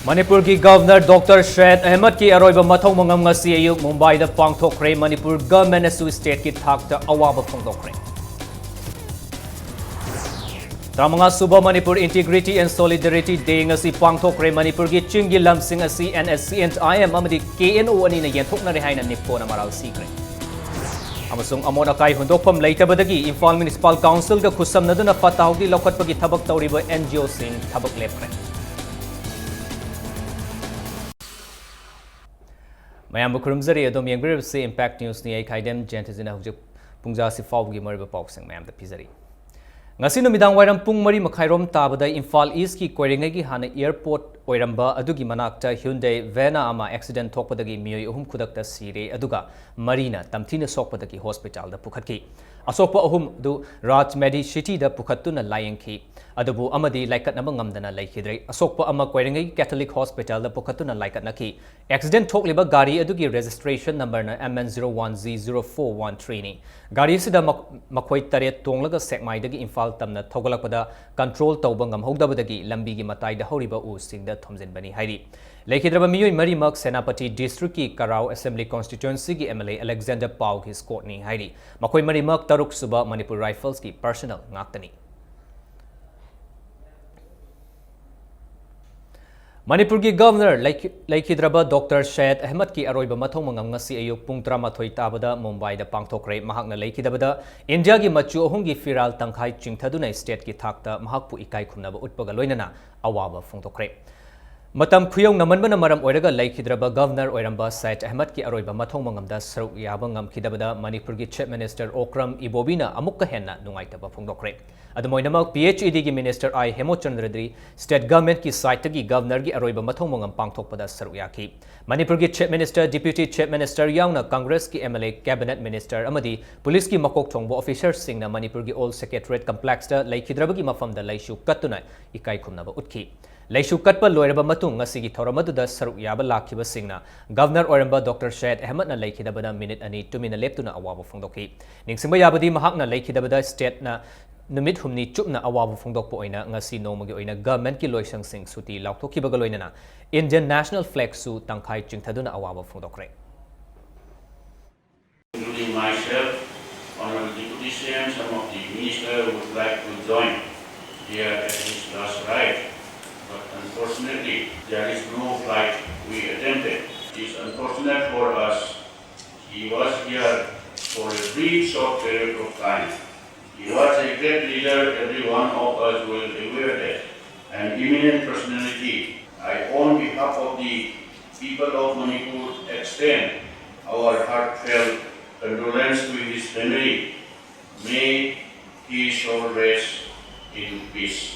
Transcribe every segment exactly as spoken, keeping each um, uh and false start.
ꯃꯅꯤꯄꯨꯔꯒꯤ governor doctor ꯁꯌꯦꯗ ꯑꯍꯃꯗꯀꯤ ꯑꯔꯣꯏꯕ ꯃꯊꯧ ꯃꯉꯝ ꯉꯁꯤ ꯑꯌꯨꯛ ꯃꯨꯝꯕꯥꯏꯗ ꯄꯥꯡꯊꯣꯛꯈ꯭ꯔꯦ꯫ ꯃꯅꯤꯄꯨꯔ ꯒꯚꯔꯟꯃꯦꯟꯠꯅꯁꯨ ꯁ꯭ꯇꯦꯠꯀꯤ ꯊꯥꯛꯇ ꯑꯋꯥꯕ ꯐꯣꯡꯗꯣꯛꯈ꯭ꯔꯦ꯫ ꯇꯔꯥꯃꯉꯥ ꯁꯨꯕ ꯃꯅꯤꯄꯨꯔ ꯏꯟꯇꯤꯒ꯭ꯔꯤꯇꯤ ꯑꯦꯟ ꯁꯣꯂꯤꯗꯔꯤꯇꯤ ꯗꯦ ꯉꯁꯤ ꯄꯥꯡꯊꯣꯛꯈ꯭ꯔꯦ꯫ ꯃꯅꯤꯄꯨꯔꯒꯤ ꯆꯤꯡꯒꯤ ꯂꯝꯁꯤꯡ ꯑꯁꯤ and S C and I M ꯑꯃꯗꯤ ꯀꯦ ꯑꯦꯟ ꯑꯣ ꯑꯅꯤꯅ ꯌꯦꯟꯊꯣꯛꯅꯔꯦ ꯍꯥꯏꯅ ꯅꯤꯞꯀꯣꯅ ꯃꯔꯥꯜ ꯁꯤꯈ꯭ꯔꯦ꯫ ꯑꯃꯁꯨꯡ ꯑꯃꯣꯠ ꯑꯀꯥꯏ ꯍꯨꯟꯗꯣꯛꯐꯝ ꯂꯩꯇꯕꯗꯒꯤ ꯏꯝꯐꯥꯜ ꯃ꯭ꯌꯨꯅꯤꯁꯤꯄꯥꯜ ꯀꯥꯎꯟꯁꯤꯜꯒ ꯈꯨꯠꯁꯝꯅꯗꯨꯅ ꯐꯠꯇ ꯍꯥꯎꯗꯤ ꯂꯧꯈꯠꯄꯒꯤ ꯊꯕꯛ ꯇꯧꯔꯤꯕ ꯑꯦꯟ ꯖꯤ ꯑꯣꯁꯤꯡ ꯊꯕꯛ ꯂꯦꯞꯈ꯭ꯔꯦ꯫ ꯃꯌꯥꯝꯕꯨ ꯈꯨꯔꯨꯝꯖꯔꯤ꯫ ꯑꯗꯣꯝ ꯌꯦꯡꯕꯤꯔꯤꯕꯁꯤ ꯏꯝꯄꯦꯛ ꯅ꯭ꯌꯨꯁꯅꯤ꯫ ꯑꯩ ꯈꯥꯏꯗꯦꯝ ꯖꯌꯟꯇꯖꯤꯅ ꯍꯧꯖꯤꯛ ꯄꯨꯡꯖꯥꯁꯤ ꯐꯥꯎꯕꯒꯤ ꯃꯔꯨꯑꯣꯏꯕ ꯄꯥꯎꯁꯤꯡ ꯃꯌꯥꯝꯗ ꯄꯤꯖꯔꯤ꯫ ꯉꯁꯤ ꯅꯨꯃꯤꯗꯥꯡ ꯋꯥꯏꯔꯝ ꯄꯨꯡ ꯃꯔꯤ ꯃꯈꯥꯏꯔꯣꯝ ꯇꯥꯕꯗ ꯏꯝꯐꯥꯜ ꯏꯁꯀꯤ ꯀꯣꯏꯔꯦꯡꯒꯩꯒꯤ ꯍꯥꯟꯅ ꯑꯦꯌꯔꯄꯣꯔꯠ ꯑꯣꯏꯔꯝꯕ ꯑꯗꯨꯒꯤ ꯃꯅꯥꯛꯇ ꯍ꯭ꯌꯨꯟꯗꯥꯏ ꯚꯦꯅꯥ ꯑꯃ ꯑꯦꯛꯁꯤꯗꯦꯟ ꯊꯣꯛꯄꯗꯒꯤ ꯃꯤꯑꯣꯏ ꯑꯍꯨꯝ ꯈꯨꯗꯛꯇ ꯁꯤꯔꯦ, ꯑꯗꯨꯒ ꯃꯔꯤꯅ ꯇꯝꯊꯤꯅ ꯁꯣꯛꯄꯗꯒꯤ ꯍꯣꯁꯄꯤꯇꯥꯜꯗ ꯄꯨꯈꯠꯈꯤ꯫ ꯑꯁꯣꯛꯄ ꯑꯍꯨꯝ ꯑꯗꯨ ꯔꯥꯖ ꯃꯦꯗꯤ ꯁꯤꯇꯤꯗ ꯄꯨꯈꯠꯇꯨꯅ ꯂꯥꯌꯦꯡꯈꯤ, ꯑꯗꯨꯕꯨ ꯑꯃꯗꯤ ꯂꯥꯏꯀꯠꯅꯕ ꯉꯝꯗꯅ ꯂꯩꯈꯤꯗ꯭ꯔꯦ꯫ ꯑꯁꯣꯛꯄ ꯑꯃ ꯀꯣꯏꯔꯦꯡꯒꯩ ꯀꯦꯊꯣꯂꯤꯛ ꯍꯣꯁꯄꯤꯇꯥꯜꯗ ꯄꯨꯈꯠꯇꯨꯅ ꯂꯥꯏꯀꯠꯅꯈꯤ꯫ ꯑꯦꯛꯁꯤꯗꯦꯟ ꯊꯣꯛꯂꯤꯕ ꯒꯥꯔꯤ ꯑꯗꯨꯒꯤ ꯔꯦꯖꯤꯁꯇ꯭ꯔꯦꯁꯟ ꯅꯝꯕꯔꯅ M N zero one G zero four one ꯊ꯭ꯔꯤꯅꯤ꯫ ꯒꯥꯔꯤ ꯑꯁꯤꯗ ꯃꯈ-, ꯃꯈꯣꯏ ꯇꯔꯦꯠ ꯇꯣꯡꯂꯒ ꯁꯦꯛꯃꯥꯏꯗꯒꯤ ꯏꯝꯐꯥꯜ ꯇꯝꯅ ꯊꯧꯒꯠꯂꯛꯄꯗ ꯀꯟꯇ꯭ꯔꯣꯜ ꯇꯧꯕ ꯉꯝꯍꯧꯗꯕꯗꯒꯤ ꯂꯝꯕꯤꯒꯤ ꯃꯇꯥꯏꯗ ꯍꯧꯔꯤꯕ ꯎꯁꯤꯡꯗ ꯊꯣꯝꯖꯤꯟꯕꯅꯤ ꯍꯥꯏꯔꯤ꯫ ꯂꯩꯈꯤꯗ꯭ꯔꯕ ꯃꯤꯑꯣꯏ ꯃꯔꯤꯃꯛ ꯁꯦꯅꯥꯄꯇꯤ ꯗꯤꯁꯇ꯭ꯔꯤꯛꯀꯤ ꯀꯔꯥꯎ ꯑꯦꯁꯦꯝꯕ꯭ꯂꯤ ꯀꯣꯟꯁꯇꯤꯇ꯭ꯋꯦꯟꯁꯤꯒꯤ ꯑꯦꯝ ꯑꯦꯜ ꯑꯦ ꯑꯂꯦꯛꯖꯦꯟꯗꯔ ꯄꯥꯎꯒꯤ ꯁ꯭ꯀꯣꯠꯅꯤ ꯍꯥꯏꯔꯤ꯫ ꯃꯈꯣꯏ ꯃꯔꯤꯃꯛ ꯇꯔꯨꯛ ꯁꯨꯕ ꯃꯅꯤꯄꯨꯔ ꯔꯥꯏꯐꯜꯁꯀꯤ ꯄꯔꯁꯅꯦꯜ ꯉꯥꯛꯇꯅꯤ꯫ ꯃꯅꯤꯄꯨꯔꯒꯤ ꯒꯚꯔꯅꯔ ꯂꯩꯈꯤ-, ꯂꯩꯈꯤꯗ꯭ꯔꯕ ꯗꯣꯛꯇꯔ ꯁꯌꯦꯗ ꯑꯍꯃꯗꯀꯤ ꯑꯔꯣꯏꯕ ꯃꯊꯧ ꯃꯉꯝ ꯉꯁꯤ ꯑꯌꯨꯛ ꯄꯨꯡ ꯇꯔꯥꯃꯥꯊꯣꯏ ꯇꯥꯕꯗ ꯃꯨꯝꯕꯥꯏꯗ ꯄꯥꯡꯊꯣꯛꯈ꯭ꯔꯦ꯫ ꯃꯍꯥꯛꯅ ꯂꯩꯈꯤꯗꯕꯗ ꯏꯟꯗꯤꯌꯥꯒꯤ ꯃꯆꯨ ꯑꯍꯨꯝꯒꯤ ꯐꯤꯔꯥꯜ ꯇꯪꯈꯥꯏ ꯆꯤꯡꯊꯗꯨꯅ ꯁ꯭ꯇꯦꯠꯀꯤ ꯊꯥꯛꯇ ꯃꯍꯥꯛꯄꯨ ꯏꯀꯥꯏ ꯈꯨꯝꯅꯕ ꯎꯠꯄꯒ ꯂꯣꯏꯅꯅ ꯑꯋꯥꯕ ꯐꯣꯡꯗꯣꯛꯈ꯭ꯔꯦ꯫ ꯃꯇꯝ ꯈꯨꯌꯧꯅꯃꯟꯕꯅ ꯃꯔꯝ ꯑꯣꯏꯔꯒ ꯂꯩꯈꯤꯗ꯭ꯔꯕ ꯒꯚꯔꯅꯔ ꯑꯣꯏꯔꯝꯕ ꯁꯌꯦꯗ ꯑꯍꯃꯗꯀꯤ ꯑꯔꯣꯏꯕ ꯃꯊꯧ ꯃꯉꯝꯗ ꯁꯔꯨꯛ ꯌꯥꯕ ꯉꯝꯈꯤꯗꯕꯗ ꯃꯅꯤꯄꯨꯔꯒꯤ ꯆꯤꯐ ꯃꯤꯅꯤꯁꯇꯔ ꯑꯣꯀ꯭ꯔꯝ ꯏꯕꯣꯕꯤꯅ ꯑꯃꯨꯛꯀ ꯍꯦꯟꯅ ꯅꯨꯡꯉꯥꯏꯇꯕ ꯐꯣꯡꯗꯣꯛꯈ꯭ꯔꯦ꯫ ꯑꯗꯨꯝ ꯑꯣꯏꯅꯃꯛ, ꯄꯤ ꯑꯩꯆ ꯏ ꯗꯤꯒꯤ ꯃꯤꯅꯤꯁꯇꯔ ꯑꯥꯏ ꯍꯦꯃꯆꯟꯗ꯭ꯔꯗꯤ ꯁ꯭ꯇꯦꯠ ꯒꯚꯔꯟꯃꯦꯟꯠꯀꯤ ꯁꯥꯏꯠꯇꯒꯤ ꯒꯚꯔꯅꯔꯒꯤ ꯑꯔꯣꯏꯕ ꯃꯊꯧ ꯃꯉꯝ ꯄꯥꯡꯊꯣꯛꯄꯗ ꯁꯔꯨꯛ ꯌꯥꯈꯤ꯫ ꯃꯅꯤꯄꯨꯔꯒꯤ chief minister, deputy chief minister ꯌꯥꯎꯅ ꯀꯪꯒ꯭ꯔꯦꯁꯀꯤ M L A, cabinet minister ꯑꯃꯗꯤ ꯄꯨꯂꯤꯁꯀꯤ ꯃꯀꯣꯛ ꯊꯣꯡꯕ ꯑꯣꯐꯤꯁꯔꯁꯤꯡꯅ ꯃꯅꯤꯄꯨꯔꯒꯤ ꯑꯣꯜ ꯁꯦꯀ꯭ꯔꯦꯇꯔꯤꯌꯦꯠ ꯀꯝꯄ꯭ꯂꯦꯛꯁꯇ ꯂꯩꯈꯤꯗ꯭ꯔꯕꯒꯤ ꯃꯐꯝꯗ ꯂꯩꯁꯨ ꯀꯠꯇꯨꯅ ꯏꯀꯥꯏ ꯈꯨꯝꯅꯕ ꯎꯠꯈꯤ꯫ ꯂꯩꯁꯨ ꯀꯠꯄ ꯂꯣꯏꯔꯕ ꯃꯇꯨꯡ ꯉꯁꯤꯒꯤ ꯊꯧꯔꯝ ꯑꯗꯨꯗ ꯁꯔꯨꯛ ꯌꯥꯕ ꯂꯥꯛꯈꯤꯕꯁꯤꯡꯅ ꯒꯚꯔꯅꯔ ꯑꯣꯏꯔꯝꯕ ꯗꯣꯛꯇꯔ ꯁꯌꯦꯗ ꯑꯍꯃꯗꯅ ꯂꯩꯈꯤꯗꯕꯗ ꯃꯤꯅꯤꯠ ꯑꯅꯤ ꯇꯨꯃꯤꯟꯅ ꯂꯦꯞꯇꯨꯅ ꯑꯋꯥꯕ ꯐꯣꯡꯗꯣꯛꯈꯤ꯫ ꯅꯤꯡꯁꯤꯡꯕ ꯌꯥꯕꯗꯤ, ꯃꯍꯥꯛꯅ ꯂꯩꯈꯤꯗꯕꯗ ꯁ꯭ꯇꯦꯠꯅ ꯅꯨꯃꯤꯠ ꯍꯨꯝꯅꯤ ꯆꯨꯞꯅ ꯑꯋꯥꯕ ꯐꯣꯡꯗꯣꯛꯄ ꯑꯣꯏꯅ ꯉꯁꯤ ꯅꯣꯡꯃꯒꯤ ꯑꯣꯏꯅ ꯒꯚꯔꯟꯃꯦꯟꯠꯀꯤ ꯂꯣꯏꯁꯪꯁꯤꯡ ꯁꯨꯇꯤ ꯂꯥꯎꯊꯣꯛꯈꯤꯕꯒ ꯂꯣꯏꯅꯅ Indian national flagꯁꯨ ꯇꯪꯈꯥꯏ ꯆꯤꯡꯊꯗꯨꯅ ꯑꯋꯥꯕ ꯐꯣꯡꯗꯣꯛꯈ꯭ꯔꯦ꯫ Including myself, Honorable Deputy C M, some of the minister would like to join here at his last ride, but unfortunately, there is no flight we attempted. It is unfortunate for us. He was here for a brief short period of time. He was a great leader, every one of us will aware that, an eminent personality. I, on behalf of the people of Manipur, extend our heartfelt condolence to his family. May his soul rest in peace.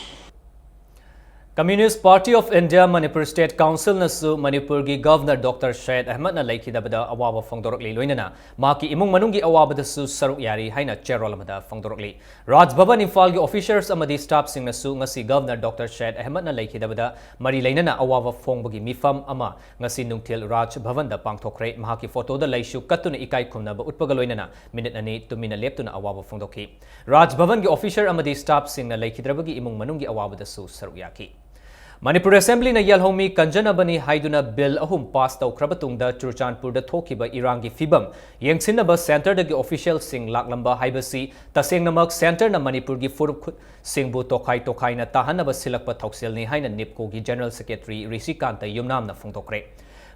Communist Party of India Manipur State Councilꯅꯁꯨ ꯃꯅꯤꯄꯨꯔꯒꯤ governor doctor ꯁꯌꯦꯗ ꯑꯍꯃꯗꯅ ꯂꯩꯈꯤꯗꯕꯗ ꯑꯋꯥꯕ ꯐꯣꯡꯗꯣꯔꯛꯂꯤ, ꯂꯣꯏꯅꯅ ꯃꯍꯥꯛꯀꯤ ꯏꯃꯨꯡ ꯃꯅꯨꯡꯒꯤ ꯑꯋꯥꯕꯗꯁꯨ ꯁꯔꯨꯛ ꯌꯥꯔꯤ ꯍꯥꯏꯅ ꯆꯦꯔꯣꯜ ꯑꯃꯗ ꯐꯣꯡꯗꯣꯔꯛꯂꯤ꯫ ꯔꯥꯖ ꯚꯕꯟ ꯏꯝꯐꯥꯜꯒꯤ officers ꯑꯃꯗꯤ staffꯁꯤꯡꯅꯁꯨ ꯉꯁꯤ ꯒꯚꯔꯅꯔ ꯗꯣꯛꯇꯔ ꯁꯌꯦꯗ ꯑꯍꯃꯗꯅ ꯂꯩꯈꯤꯗꯕꯗ ꯃꯔꯤ ꯂꯩꯅꯅ ꯑꯋꯥꯕ ꯐꯣꯡꯕꯒꯤ ꯃꯤꯐꯝ ꯑꯃ ꯉꯁꯤ ꯅꯨꯡꯊꯤꯜ ꯔꯥꯖ ꯚꯕꯟꯗ ꯄꯥꯡꯊꯣꯛꯈ꯭ꯔꯦ꯫ ꯃꯍꯥꯛꯀꯤ ꯐꯣꯇꯣꯗ ꯂꯩꯁꯨ ꯀꯠꯇꯨꯅ ꯏꯀꯥꯏ ꯈꯨꯝꯅꯕ ꯎꯠꯄꯒ ꯂꯣꯏꯅꯅ ꯃꯤꯅꯤꯠ ꯑꯅꯤ ꯇꯨꯃꯤꯟꯅ ꯂꯦꯞꯇꯨꯅ ꯑꯋꯥꯕ ꯐꯣꯡꯗꯣꯛꯈꯤ꯫ ꯔꯥꯖ ꯚꯕꯟꯒꯤ officer ꯑꯃꯗꯤ staffꯁꯤꯡꯅ ꯂꯩꯈꯤꯗ꯭ꯔꯕꯒꯤ ꯏꯃꯨꯡ ꯃꯅꯨꯡꯒꯤ ꯑꯋꯥꯕꯗꯁꯨ ꯁꯔꯨꯛ ꯌꯥꯈꯤ꯫ ꯃꯅꯤꯄꯨꯔ Assemblyꯅ ꯌꯦꯜꯍꯧꯃꯤ ꯀꯟꯖꯅꯕꯅꯤ ꯍꯥꯏꯗꯨꯅ bill ꯑꯍꯨꯝ pass ꯇꯧꯈ꯭ꯔꯕ ꯇꯨꯡꯗ ꯆꯨꯔꯆꯥꯟꯄꯨꯔꯗ ꯊꯣꯛꯈꯤꯕ ꯏꯔꯥꯡꯒꯤ ꯐꯤꯕꯝ ꯌꯦꯡꯁꯤꯟꯅꯕ centreꯗꯒꯤ officialꯁꯤꯡ ꯂꯥꯛꯂꯝꯕ ꯍꯥꯏꯕꯁꯤ ꯇꯁꯦꯡꯅꯃꯛ centreꯅ ꯃꯅꯤꯄꯨꯔꯒꯤ ꯐꯨꯔꯨꯞ ꯈꯨꯠꯁꯤꯡꯕꯨ ꯇꯣꯈꯥꯏ ꯇꯣꯈꯥꯏꯅ ꯇꯥꯍꯟꯅꯕ ꯁꯤꯜꯂꯛꯄ ꯊꯧꯁꯤꯜꯅꯤ ꯍꯥꯏꯅ NIPCOꯒꯤ General Secretary ꯔꯤꯁꯤꯀꯥꯟꯇ ꯌꯨꯝꯅꯥꯝꯅ ꯐꯣꯡꯗꯣꯛꯈ꯭ꯔꯦ꯫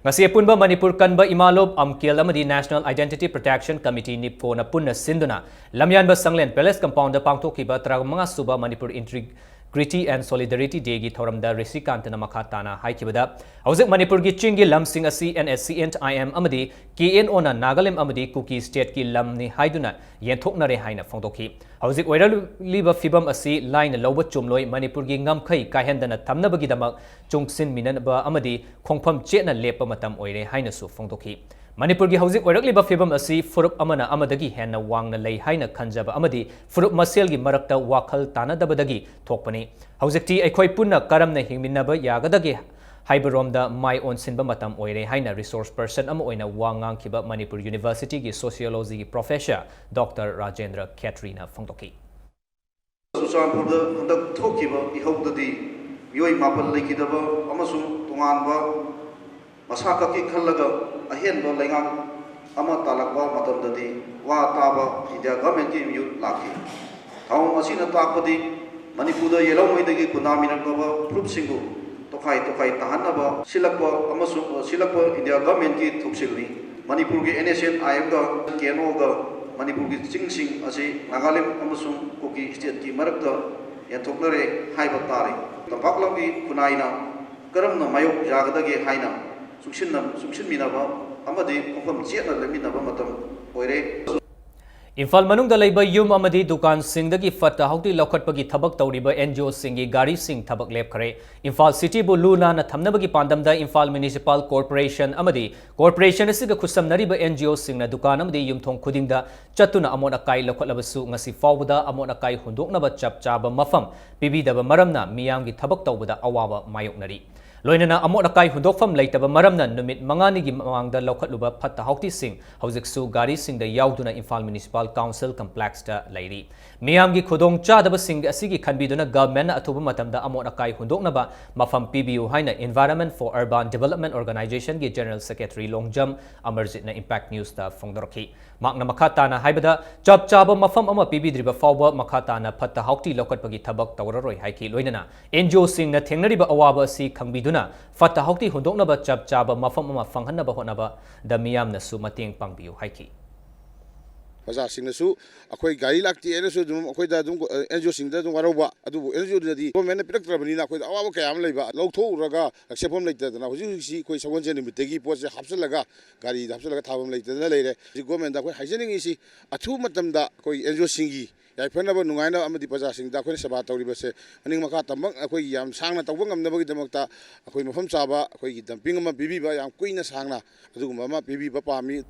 ꯉꯁꯤ ꯑꯄꯨꯟꯕ ꯃꯅꯤꯄꯨꯔ ꯀꯟꯕ ꯏꯃꯥꯂꯣꯞ, ꯑꯝꯀꯦꯜ ꯑꯃꯗꯤ National Identity Protection Committee, NIPCOꯅ ꯄꯨꯟꯅ ꯁꯤꯟꯗꯨꯅ ꯂꯝꯌꯥꯟꯕ ꯁꯪꯂꯦꯟ Palace Compoundꯗ ꯄꯥꯡꯊꯣꯛꯈꯤꯕ ꯇꯔꯥꯃꯉꯥ ꯁꯨꯕ ꯃꯅꯤꯄꯨꯔ Integrity and Solidarity Dayꯒꯤ ꯊꯧꯔꯝꯗ ꯔꯤꯁꯤꯀꯥꯟꯇꯅ ꯃꯈꯥ ꯇꯥꯅ ꯍꯥꯏꯈꯤꯕꯗ, ꯍꯧꯖꯤꯛ ꯃꯅꯤꯄꯨꯔꯒꯤ ꯆꯤꯡꯒꯤ ꯂꯝꯁꯤꯡ ꯑꯁꯤ NSCN-IM ꯑꯃꯗꯤ KNOꯅ ꯅꯥꯒꯥꯂꯦꯟ ꯑꯃꯗꯤ ꯀꯨꯀꯤ stateꯀꯤ ꯂꯝꯅꯤ ꯍꯥꯏꯗꯨꯅ ꯌꯦꯟꯊꯣꯛꯅꯔꯦ ꯍꯥꯏꯅ ꯐꯣꯡꯗꯣꯛꯈꯤ꯫ ꯍꯧꯖꯤꯛ ꯑꯣꯏꯔꯛꯂꯤꯕ ꯐꯤꯕꯝ ꯑꯁꯤ ꯂꯥꯏꯅ ꯂꯧꯕ ꯆꯨꯝꯂꯣꯏ, ꯃꯅꯤꯄꯨꯔꯒꯤ ꯉꯝꯈꯩ ꯀꯥꯏꯍꯟꯗꯅ ꯊꯝꯅꯕꯒꯤꯗꯃꯛ ꯆꯨꯡꯁꯤꯟꯃꯤꯟꯅꯕ ꯑꯃꯗꯤ ꯈꯣꯡꯐꯝ ꯆꯦꯠꯅ ꯂꯦꯞꯄ ꯃꯇꯝ ꯑꯣꯏꯔꯦ ꯍꯥꯏꯅꯁꯨ ꯐꯣꯡꯗꯣꯛꯈꯤ꯫ ꯃꯅꯤꯄꯨꯔꯒꯤ ꯍꯧꯖꯤꯛ ꯑꯣꯏꯔꯛꯂꯤꯕ ꯐꯤꯕꯝ ꯑꯁꯤ ꯐꯨꯔꯨꯞ ꯑꯃꯅ ꯑꯃꯗꯒꯤ ꯍꯦꯟꯅ ꯋꯥꯡꯅ ꯂꯩ ꯍꯥꯏꯅ ꯈꯟꯖꯕ ꯑꯃꯗꯤ ꯐꯨꯔꯨꯞ ꯃꯁꯦꯜꯒꯤ ꯃꯔꯛꯇ ꯋꯥꯈꯜ ꯇꯥꯅꯗꯕꯗꯒꯤ ꯊꯣꯛꯄꯅꯤ꯫ ꯍꯧꯖꯤꯛꯇꯤ ꯑꯩꯈꯣꯏ ꯄꯨꯟꯅ ꯀꯔꯝꯅ ꯍꯤꯡꯃꯤꯟꯅꯕ ꯌꯥꯒꯗꯒꯦ ꯍꯥꯏꯕꯔꯣꯝꯗ ꯃꯥꯏ ꯑꯣꯟꯁꯤꯟꯕ ꯃꯇꯝ ꯑꯣꯏꯔꯦ ꯍꯥꯏꯅ resource person ꯑꯃ ꯑꯣꯏꯅ ꯋꯥ ꯉꯥꯡꯈꯤꯕ ꯃꯅꯤꯄꯨꯔ Universityꯒꯤ Sociologyꯒꯤ professor Doctor ꯔꯥꯖꯦꯟꯗ꯭ꯔ ꯈꯦꯇ꯭ꯔꯤꯅ ꯐꯣꯡꯗꯣꯛꯈꯤ꯫ ꯆꯨꯔꯆꯥꯟꯄꯨꯔꯗ ꯍꯟꯗꯛ ꯊꯣꯛꯈꯤꯕ ꯏꯍꯧꯗꯗꯤ ꯃꯤꯑꯣꯏ ꯃꯥꯄꯜ ꯂꯩꯈꯤꯗꯕ ꯑꯃꯁꯨꯡ ꯇꯣꯉꯥꯟꯕ ꯃꯁꯥ ꯈꯛꯀꯤ ꯈꯜꯂꯒ ꯑꯍꯦꯟꯕ ꯂꯩꯉꯥꯛ ꯑꯃ ꯇꯥꯜꯂꯛꯄ ꯃꯇꯝꯗꯗꯤ ꯋꯥ ꯇꯥꯕ ꯏꯟꯗꯤꯌꯥ ꯒꯚꯔꯟꯃꯦꯟꯠꯀꯤ ꯃꯤꯍꯨꯠ ꯂꯥꯛꯈꯤ꯫ ꯊꯧꯑꯣꯡ ꯑꯁꯤꯅ ꯇꯥꯛꯄꯗꯤ ꯃꯅꯤꯄꯨꯔꯗ ꯌꯦꯜꯍꯧꯉꯩꯗꯒꯤ ꯈꯨꯟꯗꯥꯃꯤꯟꯅꯔꯛꯂꯕ ꯐꯨꯔꯨꯞꯁꯤꯡꯕꯨ ꯇꯣꯈꯥꯏ ꯇꯣꯈꯥꯏ ꯇꯥꯍꯟꯅꯕ ꯁꯤꯜꯂꯛꯄ ꯑꯃꯁꯨꯡ ꯁꯤꯜꯂꯛꯄ ꯏꯟꯗꯤꯌꯥ ꯒꯚꯔꯟꯃꯦꯟꯠꯀꯤ ꯊꯧꯁꯤꯜꯅꯤ꯫ ꯃꯅꯤꯄꯨꯔꯒꯤ NSCN-IM-ꯒ KNO-ꯒ ꯃꯅꯤꯄꯨꯔꯒꯤ ꯆꯤꯡꯁꯤꯡ ꯑꯁꯤ ꯅꯥꯒꯥꯂꯦꯟ ꯑꯃꯁꯨꯡ ꯀꯨꯀꯤ ꯁ꯭ꯇꯦꯠꯀꯤ ꯃꯔꯛꯇ ꯌꯦꯟꯊꯣꯛꯅꯔꯦ ꯍꯥꯏꯕ ꯇꯥꯔꯦ꯫ ꯇꯝꯄꯥꯛ ꯂꯝꯒꯤ ꯈꯨꯟꯅꯥꯏꯅ ꯀꯔꯝꯅ ꯃꯥꯌꯣꯛ ꯌꯥꯒꯗꯒꯦ ꯍꯥꯏꯅ ꯆꯨꯡꯁꯤꯟꯅ-, ꯆꯨꯡꯁꯤꯟꯃꯤꯟꯅꯕ ꯑꯃꯗꯤ ꯈꯣꯡꯐꯝ ꯆꯦꯠꯅ ꯂꯦꯞꯃꯤꯟꯅꯕ ꯃꯇꯝ ꯑꯣꯏꯔꯦ꯫ ꯏꯝꯐꯥꯜ ꯃꯅꯨꯡꯗ ꯂꯩꯕ ꯌꯨꯝ ꯑꯃꯗꯤ ꯗꯨꯀꯥꯟꯁꯤꯡꯗꯒꯤ ꯐꯠꯇ ꯍꯥꯎꯗꯤ ꯂꯧꯈꯠꯄꯒꯤ ꯊꯕꯛ ꯇꯧꯔꯤꯕ NGO-ꯁꯤꯡꯒꯤ ꯒꯥꯔꯤꯁꯤꯡ ꯊꯕꯛ ꯂꯦꯞꯈ꯭ꯔꯦ꯫ ꯏꯝꯐꯥꯜ ꯁꯤꯇꯤꯕꯨ ꯂꯨ ꯅꯥꯟꯅ ꯊꯝꯅꯕꯒꯤ ꯄꯥꯟꯗꯝꯗ ꯏꯝꯐꯥꯜ ꯃ꯭ꯌꯨꯅꯤꯁꯤꯄꯥꯜ ꯀꯣꯔꯄꯣꯔꯦꯁꯟ ꯑꯃꯗꯤ ꯀꯣꯔꯄꯣꯔꯦꯁꯟ ꯑꯁꯤꯒ ꯈꯨꯠꯁꯝꯅꯔꯤꯕ NGO-ꯁꯤꯡꯅ ꯗꯨꯀꯥꯟ ꯑꯃꯗꯤ ꯌꯨꯝꯊꯣꯡ ꯈꯨꯗꯤꯡꯗ ꯆꯠꯇꯨꯅ ꯑꯃꯣꯠ ꯑꯀꯥꯏ ꯂꯧꯈꯠꯂꯕꯁꯨ, ꯉꯁꯤ ꯐꯥꯎꯕꯗ ꯑꯃꯣꯠ ꯑꯀꯥꯏ ꯍꯨꯟꯗꯣꯛꯅꯕ ꯆꯞ ꯆꯥꯕ ꯃꯐꯝ ꯄꯤꯕꯤꯗꯕ ꯃꯔꯝꯅ ꯃꯤꯌꯥꯝꯒꯤ ꯊꯕꯛ ꯇꯧꯕꯗ ꯑꯋꯥꯕ ꯃꯥꯌꯣꯛꯅꯔꯤ꯫ ꯂꯣꯏꯅꯅ ꯑꯃꯣꯠ ꯑꯀꯥꯏ ꯍꯨꯟꯗꯣꯛꯐꯝ ꯂꯩꯇꯕ ꯃꯔꯝꯅ ꯅꯨꯃꯤꯠ ꯃꯉꯥꯅꯤꯒꯤ ꯃꯃꯥꯡꯗ ꯂꯧꯈꯠꯂꯨꯕ ꯐꯠꯇ ꯍꯥꯎꯗꯤꯁꯤꯡ ꯍꯧꯖꯤꯛꯁꯨ ꯒꯥꯔꯤꯁꯤꯡꯗ ꯌꯥꯎꯗꯨꯅ ꯏꯝꯐꯥꯜ ꯃ꯭ꯌꯨꯅꯤꯁꯤꯄꯥꯜ ꯀꯥꯎꯟꯁꯤꯜ ꯀꯝꯄ꯭ꯂꯦꯛꯁꯇ ꯂꯩꯔꯤ꯫ ꯃꯤꯌꯥꯝꯒꯤ ꯈꯨꯗꯣꯡ ꯆꯥꯗꯕꯁꯤꯡ ꯑꯁꯤꯒꯤ ꯈꯟꯕꯤꯗꯨꯅ ꯒꯚꯔꯟꯃꯦꯟꯠꯅ ꯑꯊꯨꯕ ꯃꯇꯝꯗ ꯑꯃꯣꯠ ꯑꯀꯥꯏ ꯍꯨꯟꯗꯣꯛꯅꯕ ꯃꯐꯝ ꯄꯤꯕꯤꯌꯨ ꯍꯥꯏꯅ Environment for Urban Development Organization-ꯒꯤ ꯖꯦꯅꯔꯦꯜ ꯁꯦꯀ꯭ꯔꯦꯇꯔꯤ ꯂꯣꯡꯖꯝ ꯑꯃꯔꯖꯤꯠꯅ ꯏꯝꯄꯦꯛ ꯅ꯭ꯌꯨꯁꯇ ꯐꯣꯡꯗꯣꯔꯛꯈꯤ꯫ ꯃꯍꯥꯛꯅ ꯃꯈꯥ ꯇꯥꯅ ꯍꯥꯏꯕꯗ, ꯆꯞ ꯆꯥꯕ ꯃꯐꯝ ꯑꯃ ꯄꯤꯕꯤꯗ꯭ꯔꯤꯕ ꯐꯥꯎꯕ ꯃꯈꯥ ꯇꯥꯅ ꯐꯠꯇ ꯍꯥꯎꯗꯤ ꯂꯧꯈꯠꯄꯒꯤ ꯊꯕꯛ ꯇꯧꯔꯔꯣꯏ ꯍꯥꯏꯈꯤ꯫ ꯂꯣꯏꯅꯅ NGO-ꯁꯤꯡꯅ ꯊꯦꯡꯅꯔꯤꯕ ꯑꯋꯥꯕ ꯑꯁꯤ ꯈꯪꯕꯤꯗꯨꯅ ꯐꯠꯇ ꯍꯥꯎꯗꯤ ꯍꯨꯟꯗꯣꯛꯅꯕ ꯆꯞ ꯆꯥꯕ ꯃꯐꯝ ꯑꯃ ꯐꯪꯍꯟꯅꯕ ꯍꯣꯠꯅꯕꯗ ꯃꯤꯌꯥꯝꯅꯁꯨ ꯃꯇꯦꯡ ꯄꯥꯡꯕꯤꯌꯨ ꯍꯥꯏꯈꯤ꯫ ꯄ꯭ꯔꯖꯥꯁꯤꯡꯅꯁꯨ ꯑꯩꯈꯣꯏ ꯒꯥꯔꯤ ꯂꯥꯛꯇꯦ ꯍꯥꯏꯅꯁꯨ ꯑꯗꯨꯝ ꯑꯩꯈꯣꯏꯗ ꯑꯗꯨꯝ, ꯑ, NGO-ꯁꯤꯡꯗ ꯑꯗꯨꯝ ꯋꯥꯔꯧꯕ, ꯑꯗꯨꯕꯨ NGO-ꯗꯗꯤ ꯒꯣꯔꯃꯦꯟꯅ ꯄꯤꯔꯛꯇ꯭ꯔꯕꯅꯤꯅ ꯑꯩꯈꯣꯏꯗ ꯑꯋꯥꯕ ꯀꯌꯥ ꯑꯃ ꯂꯩꯕ, ꯂꯧꯊꯣꯛꯎꯔꯒ ꯂꯧꯁꯦꯐꯝ ꯂꯩꯇꯗꯅ ꯍꯧꯖꯤꯛ ꯍꯧꯖꯤꯛꯁꯤ ꯑꯩꯈꯣꯏ ꯁꯒꯣꯜꯁꯦꯟ ꯅꯨꯃꯤꯠꯇꯒꯤ ꯄꯣꯠꯁꯦ ꯍꯥꯞꯆꯤꯜꯂꯒ ꯒꯥꯔꯤꯗ ꯍꯥꯞꯆꯤꯜꯂꯒ ꯊꯥꯐꯝ ꯂꯩꯇꯗꯅ ꯂꯩꯔꯦ꯫ ꯍꯧꯖꯤꯛ ꯒꯣꯔꯃꯦꯟꯗ ꯑꯩꯈꯣꯏ ꯍꯥꯏꯖꯅꯤꯡꯉꯤꯁꯤ, ꯑꯊꯨꯕ ꯃꯇꯝꯗ ꯑꯩꯈꯣꯏ NGO-ꯁꯤꯡꯒꯤ ꯌꯥꯏꯐꯅꯕ, ꯅꯨꯡꯉꯥꯏꯅꯕ ꯑꯃꯗꯤ ꯄ꯭ꯔꯖꯥꯁꯤꯡꯗ ꯑꯩꯈꯣꯏꯅ ꯁꯦꯕꯥ ꯇꯧꯔꯤꯕꯁꯦ ꯃꯅꯤꯡ ꯃꯈꯥ ꯇꯝꯕ ꯑꯩꯈꯣꯏꯒꯤ ꯌꯥꯝ ꯁꯥꯡꯅ ꯇꯧꯕ ꯉꯝꯅꯕꯒꯤꯗꯃꯛꯇ ꯑꯩꯈꯣꯏ ꯃꯐꯝ ꯆꯥꯕ ꯑꯩꯈꯣꯏꯒꯤ dumping ꯑꯃ ꯄꯤꯕꯤꯕ, ꯌꯥꯝ ꯀꯨꯏꯅ ꯁꯥꯡꯅ ꯑꯗꯨꯒꯨꯝꯕ ꯑꯃ ꯄꯤꯕꯤꯕ ꯄꯥꯝꯃꯤ꯫